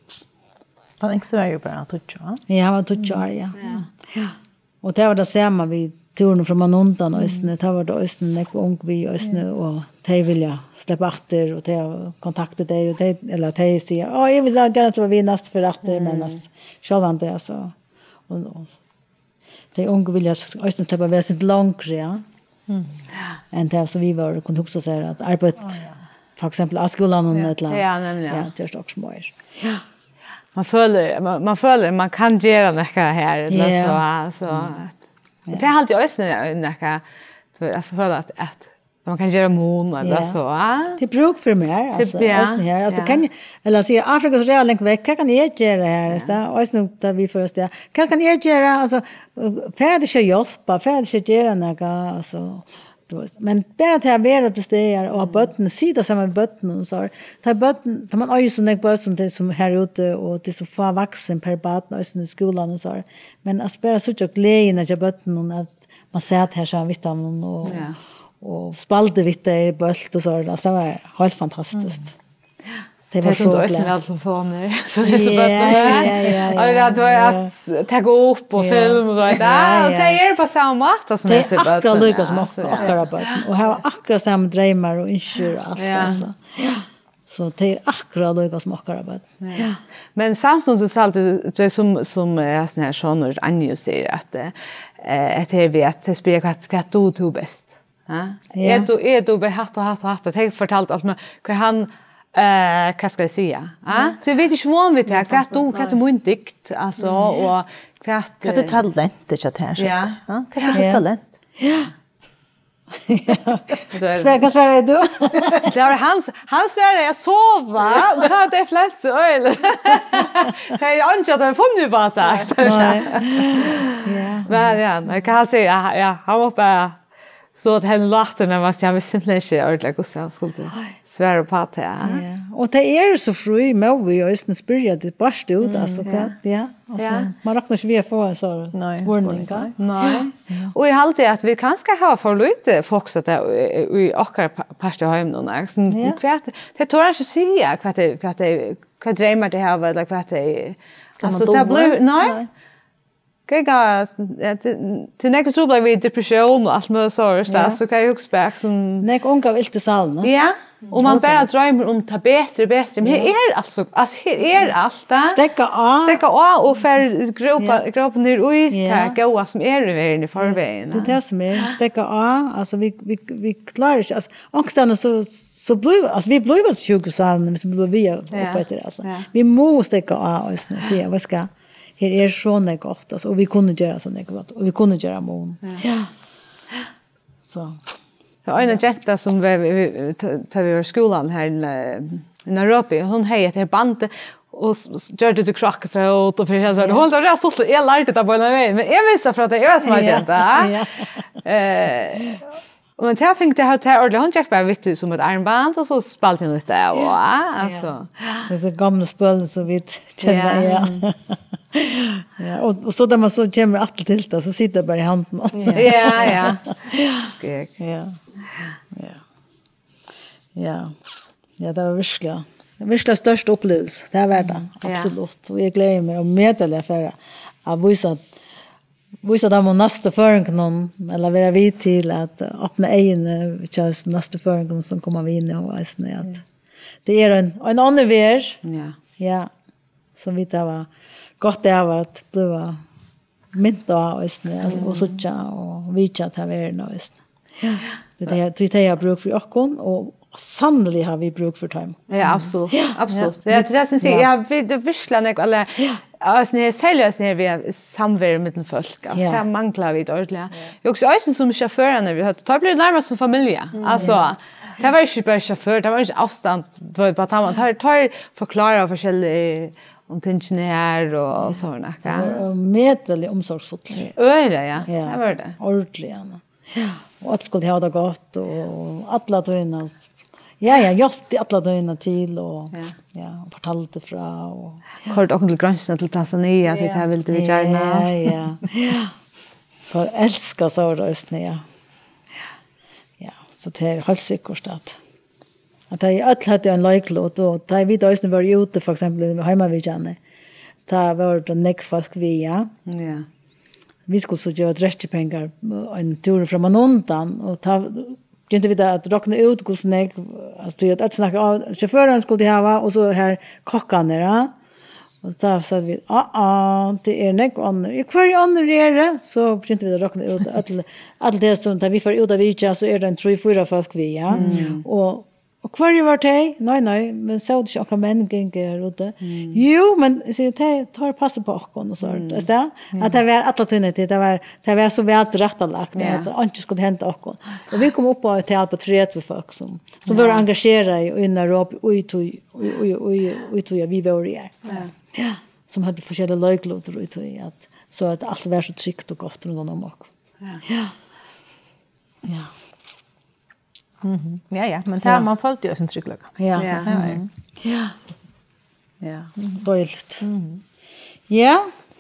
Tann yngsti var jo bara tíggju, va? Ja, hann var tíggju ár, ja. Ja. Og tað var tað sama við túrin frá Manundan eisini, tað var tað eisini nógv ung við eisini, og tey vilja sleppa aftur, og tey hava kontakta tey, og tey, ella tey siga, «Á, eg vil gjarna sleppa við næstu ferð aftur», men altso, sjálvandi, altso, og, og tey ungu vilja s- eisini sleppa at vera eitt sindur longri, ja. Enn tað sum vit vóru, kunnu hugsa sær at arbeitt, for eksempel á skúlanum, ella, Ja, nemliga. Ja, gjørt okkurt meir. Man følir, man, man følir, man kann gera nakað her, ella Ja. so, so at, og tað haldi eg eisini er nakað, so at føla at, at man kann gera mun, ella Ja. so, ja. Tað er brúk fyri mær, altso, ja, eisini her. Altso, ja. kann eg, ella siga, Afrika er so ræðuliga langt vekk, hvat kann eg gera her, ja. Eisini tá vit føra stað. Hvat kann eg gera, altso, fara tey ikki at hjálpa, fara tey ikki at gera nakað, altso, tú veitst. Men bara til at vera til staðar og ha børn, sita saman við børnum, so er, tá børn, tá man eigur so nógv børn sum tey sum her úti, og tað er so fá vaksin per barn, eisini í skúlanum, so er. Men at bara síggja gleðina hjá børnunum, at man sat her saman við teimum og, Ja. og spældi við tey bólt og so, altso, tað var heilt fantastiskt. Tey Tey var sum so eisini glað. Væl telefonir, so er so Ja, børn. ja, ja, ja, Og ja, du har ja. at taka upp og Ja. film og alt. Ja, Ah, og ja. Tey eru bara sama máta sum Tey hesi eru akkurát børn, líka sum altso, ok- ja. okkara børn og hava akkurát sama dreymar og ynskir og alt, Ja. altso. Ja. So tey eru akkurát líka sum okkara børn. Ja. Men samstundis so er tað sum, sum eh, sånn her, sånn at Anju sigur at eh, at her við at tey spyrja hvat, hvat dugir tú best? Ja? Ja. Er du, er du be hatt og hatt og hatt, og tey fortaldu alt, men hvat hann, eh, hvat skal eg siga? Ja? Tú veit ikki von við tað, hvat du, hvat er mín dygd, altso, og hvat Hvat er talent, ikki at her? Ja. Hvat er Ja. Talent? Tað er- Svar, hvat svarar tú? Tað var hann, hann svaraði at sova, og tað er flest øl. Hey, Anja, tað er funnet bara sagt. Nei. Ja. Men ja, nei, hvat hann sigur, ja, ja, hann var bara so at hann lét, men hann vissti simpelthen ikki ordiliga hvussu hann skuldi svara upp á tað. Ja. Ja. Og tey eru so frímóðig og eisini spyrja teg bart út, altso, hvat, ja, altso, Ja. man roknar ikki við at fáa ein sånn Nei, spurning, spurning, ja. Nei. Og eg haldi at vit kanska hava for lítið fokus at tað í, í okkara pa- parti av heiminum, nei. Sånn, Ja. hvat, tey tora ikki at siga hvat tey, hvat tey, hvat dreymar tey hava, ella hvat tey, Hvat altso, man tað dugir. Blívur, nei. Nei. Hvat, ja, til, til nógv trupulleikar við depressjón og alt møguligt sovorðið, Ja. so kann eg hugsa bak sum Nógv ung av ilt í sálini. Ja, og man bara droymir um tað betri og betri. Men her er altso, altso, her er alt, ja. Steðga á. Steðga á og fara í grópa, Ja. grópa niður í Ja. tað góða sum er í verðini í forvegin. Tað er tað sum er. Steðga á, altso, vit, vit, vit klára ikki, altso, onkustaðni so, so blíva, altso, vit blíva sjúk í sálini, viss vit blíva við Ja. upp eftir, altso. Ja. Vit mugu steðga á, eisini, og siga, veitst hvat, her er so nógv gott, altso, og vit kunnu gera so nógv gott, og vit kunnu gera mun. Ja. So. Tað var ein genta sum var, við, við, tá, tá vit vóru í skúlanum her í, eh, í Nairobi, og hon hevði hetta her bandið, og s- s- gjørdi til krokkafót og fyri hesa, hon var rætt stolt, eg lærdi tað beinanvegin, men eg minnist frá tað, eg var sum var Ja, genta. ja. Eh, Men tað fekk tað, tað ordiliga. Hon gekk bara við tí sum eitt armband, og so spældi hon litt av og á, altso. Hesi gamlu spølini sum vit kenna, ja. Ja, og, og so tá man so kemur aftur til tað, so situr tað bara í hondini. Ja, ja. Skeg. Ja. Ja. Ja. Ja, tað var virkiliga, virkiliga stórt upplivilsi. Tað var tað, ja, absolutt. Og eg gleði meg ómetaliga fyri at vísa, vísa teimum næstu føroyingunum, ella vera við til at opna eyguni hjá næstu føroyingunum, sum koma við nú eisini, at tað er ein, ein annar verð. Ja. Ja. Sum vit hava gott av at bliva mint á eisini, og síggja og vitja ta verðina eisini. Ja. Tí tey, tí tey hava brúk fyri okkum, og sanniliga hava vit brúk fyri teimum. Ja, absolutt. Ja. Absolutt. Ja, tað er tað sum eg sigi, ja, vit, tað er virkiliga nógv, ella, altso, her, serliga altso, her við samveru millum fólk. Altso, ja, tað mangla vit ordiliga. Ja. Eg hugsi eisini sum sjåførarnir vit høvdu, teir blivu nærmast sum familja. Mm. Altso, tað var ikki bara sjåfør, tað var ikki avstand, tað var bara tað, teir, teir forkláraðu forskelliga um tingini her og, og sovorðið, ja. Og, og metaliga umsorgsfull. Øgiliga, ja. Ja. Tað var tað. Ordiliga, ja. Ja. Og øll skuldu hava tað gott og alla tíðina. Ja, ja, hjálptu alla tíðina til og, ja, ja, og fortaldu frá og koyrdu okkum til grensuna til Tanzania, tí tað vildu vit gjarna. Ja, ja. Ja. Teir elska sovorðið eisini, ja. Ja, so tað er heilt sikkurt at at tey øll høvdu ein leiklut, og tá vit eisini vóru úti, for eksempel í Heimavitjanini, tá vóru tað nógv fólk við, ja. Ja. Vit skuldu so geva drekkipengar, ein túr frammanundan, og tá begyntu vit at rokna út, hvussu nógv, altso, tí at øll snakka, á, sjåføran skuldi hava, og so her kokkarnir, ja. Og tá søgdu vit, á, á, tað er nógv onnur. Ja, hvørji onnur eru? So begyntu vit at rokna út, øll, øll tey sum, tá vit fóru út at vitja, so er tað ein trý, fýra fólk við, ja. Mm. Og Og hvørji vóru tey? Nei, nei, men sóu tit ikki onkrar menn ganga her úti? Mm. Jú, men, sigi eg, tey, teir passa upp á okkum og so, mm, veitst tú? Ja. At tað var alla tíðina til, tað var, tað var so væl tilrættalagt, ja, at einki skuldi henda okkum. Og vit komu upp á eitt tal uppá tretivu fólk sum, sum, ja, vóru engagerað í, í Nairobi, í tí, í, í, í, í tí, ja, vit vóru her. Ja. Ja. Sum høvdu forskelligar leiklutir í tí, at, so at alt var so trygt og gott rundan um okkum. Ja. Ja. Ja. Mhm. Ja, ja, men tað, ja, man følti jo sin tryggleika. Ja. Ja. Mhm. Ja. Ja. Mhm. Deiligt. Mhm. Ja,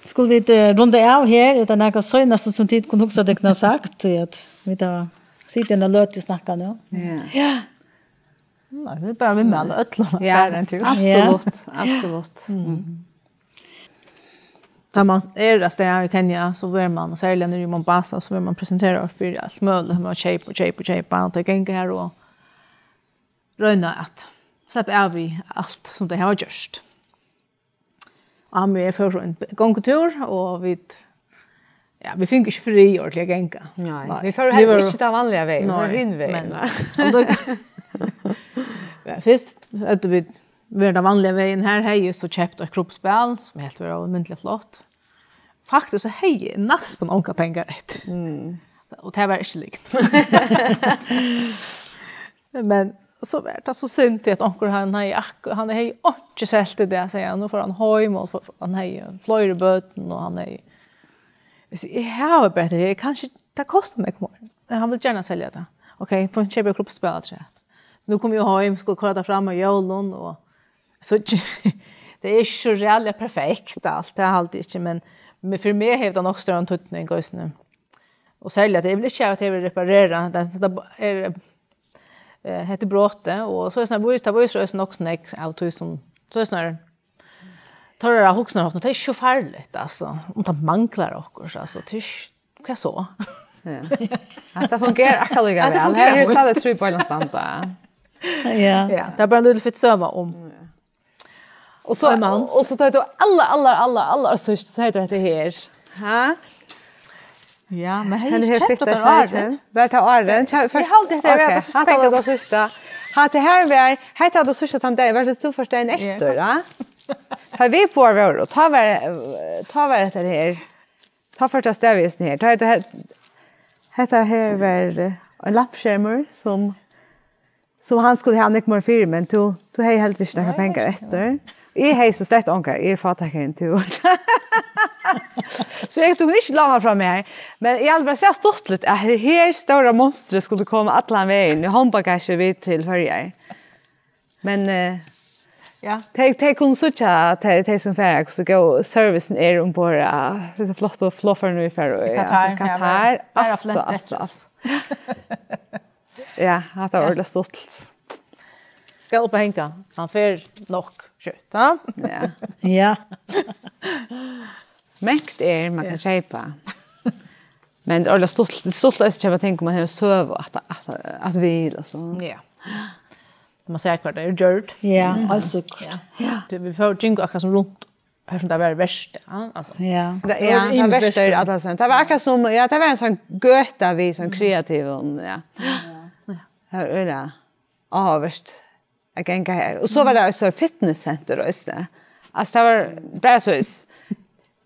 skulu vit, eh, runda av her? Er tað nakað seinasta sum tit kunnu hugsa tykkum at sagt? Tí at vit hava sitið eina løtu og snakka nú. Ja. Ja. Nei, vit bara viðmæla øllum at, ja, fara ein túr. Absolutt, ja, absolutt. Mhm. Tá man er av stað í Kenya, so verður man, og serliga niðri í Mombasa, so verður man presenteraður fyri alt møguligt, man keypa og keypa og keypa, og tey ganga har og royna at sleppa av við alt sum tey hava gjørt. Og hann, eg fór so ein gongutúr, og vit, ja, vit fingu ikki frí ordiliga at ganga. Nei, nei, vit fóru heldur ikki tann vanliga vegin, vit fóru hin vegin. Nei, men, ja, fyrst høvdu vit verið tann vanliga vegin. Her hevði eg so keypt eitt krúttuspæl, sum eg helt var ómetaliga flott. Faktiskt so hevði eg næstan ongar pengar eftir. Mm. Og tað var ikki lygn. Men so var tað so synd, at onkur, hann hevði akk-, hann hevði einki selt í dag, segði hann. Nú fór hann heim, og hann hevði fleiri børn, og hann hevði, eg sigi, eg havi bara tað her, kanska tað kostar nógv meira. Men hann vil gjarna selja tað. Ok, fínt, keypi eg krúttuspæl afturat. Nú komi eg heim, skal koyra tað fram á jólum, og so, tað er ikki so ræðuliga perfekt alt, tað haldi eg ikki, men, men fyri meg hevur tað nokk stóran týdning eisini. Og serliga at eg vil ikki hava, at tað verður reparerað. Tað, tað er, eh, hetta er brotið, og so er snart vís, tað vísir eisini nokk so nógv av tí sum, so er snart, teirra hugsanarháttur, tað er ikki so farligt, altso, um tað manglar okkurt, altso, tað er ikki, hvat so? Ja. Hetta fungerar akkurát líka væl. Hetta fungerar. Her er stadig trý bein at standa. Ja. Ja, tað er bara ein lítil fitt søga um. Ja. Og so, og so tar tú alla, alla, alla, alla síðst, so heitir hetta her. Ha? Ja, men hevði ikki kent tað áðrenn. Var tað áðrenn? Eg haldi, hetta var tað síðsta. Hatta her var, hetta var tað síðsta tann dagin, var tað tú fyrst dagin eftir, ja? Tá vit báðar vóru, og tá var, tá var hetta her. Tá fór tað stadigvegis her. Tá er tað he-, hetta her var, eh, ein lampskermur sum, sum hann skuldi hava nógv meira fyri, men tú, tú hevði heldur ikki nakrar pengar eftir. Eg hevði so slett ongar, eg eri fátækari enn tú. So eg tók ikki langa frá mær. Men eg helt bara, so stuttligt, at her stóra monstrið skuldi koma allan vegin í hondbagashi við til Føroyar. Men, eh, ja, tey, tey kunnu síggja, tey, tey sum fara, hvussu góð servicen er umborð á hesum flottu flogførunum, vit fara í, ja, Qatar, so ja, Qatar, bara, bara altso, flott, altso, altso. Ja, hatta var ordiliga stuttligt. Skal upp og hanga. Hann fer nokk skjótt, ha? Ja. Ja. Mangt er, man kann keypa. Men tað er ordiliga stuttligt, stuttligt at keypa ting, um man hevur søgu at, at, at vil, altso. Ja. Man sær hvat tað er gjørt. Ja, heilt sikkurt. Ja. Tað, vit fóru, gingu akkurát sum runt her sum tað var verst, ja, altso. Ja. Tað, ja, tað var ymiskt verst. Tað var akkurát sum, ja, tað var ein sånn gøta við sånn kreativum, ja. Ja. Tað var øgiliga áhugavert at ganga her. Og so var tað so fitnesscenter eisini. Altso, tað var bara so, eg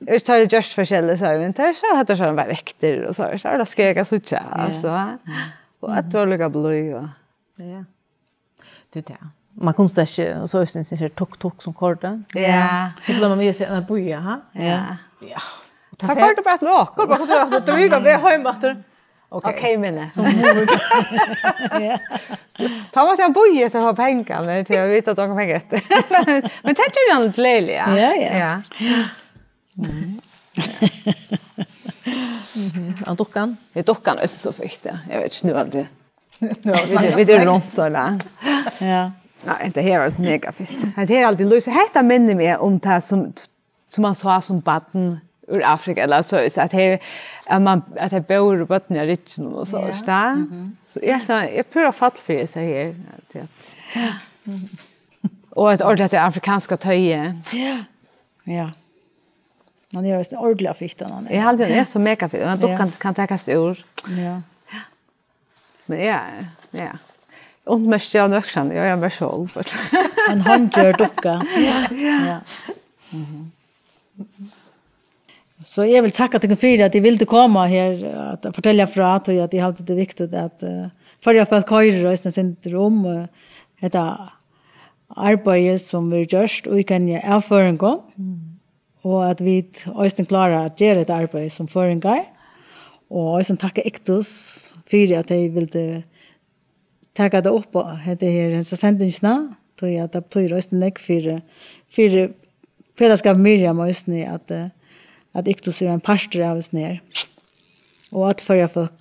veit, tað er gjørt forskelligt, so, men tað er so, at tað er sånn, bara vektir og so, so er tað skeg at síggja, altso. Og at tað var líka blíð og Ja. Tað er tað. Man kundi slett ikki, og so eisini, so er tuk-tuk sum koyrdi. Ja. So bleiv man við at siga, "Nei, bíða, ha?" Ja. Ja. Og tað Tá koyrdi bara til okkum. Koyrdi bara til okkum, so tað var bara við heim aftur. Ok. Ok, men. So mugu vit Ja. Tá mátti hann bíða eftir at fáa pengarnar, til at vita at hann fekk eftir. Men, men tað gjørdi hann gleðiliga. Ja, ja. Ja. Mhm. Hann dukkan? Ja, dukkan er so fitt, ja. Eg veit ikki, nú er tað Vit, vit eru rundt, ella? Ja. Nei, tað her var mega fitt. Tað her er altíð lýs. Hetta minnir meg um tað sum, sum man sá sum barn úr Afrika, ella so, so at her, at man, at her bóru børn í ryggjunum og so, Ja. Veist du? Mhm. So eg, eg prøvi at falla fyri hesa her. Ja. Og eitt ordentligt afrikanska tøy. Ja. Ja. Man er ordentligt fitt, hann er. Eg haldi, hann er so mega fitt. Og Ja. dukkan kann takast úr. Ja. Men ja, ja. Ummerkja nøkran, ja, ja, vær sjálv. Ein hondgjørd dukka. Ja. Ja. Mhm. So eg vil takka tykkum fyri at tit vildu koma her at fortelja frá, tí at eg haldi, tað er viktigt at, eh, Føroya fólk hoyrir eisini sindur um, eh, hetta arbeiði, sum verður gjørt í Kenya av føroyingum. Mm. Og at vit eisini klára at gera hetta arbeiði sum føroyingar, og eisini takka Iktus fyri at tey vildu taka tað upp á hetta her, hesa sendingina, tí at tað betýr eisini nógv fyri, fyri felagsskap Miriam eisini, at, eh, at Iktus er ein partur av hesum her, og at Føroya fólk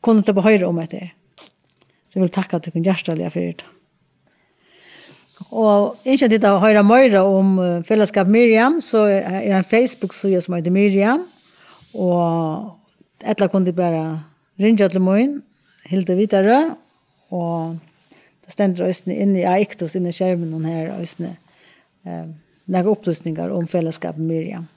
kunnu sleppa at hoyra um hetta her. So eg vil takka tykkum hjartaliga fyri tað. Og ynskja tit at hoyra meira um, eh, Felagsskap Miriam, so er ein Facebook-síða sum eitur Miriam, og ella kunnu tit bara ringja til mín, Hildi Vitarøð, og tað stendur eisini inni á Iktus, inni á skerminum her eisini, eh, nakrar upplýsingar um Felagsskap Miriam.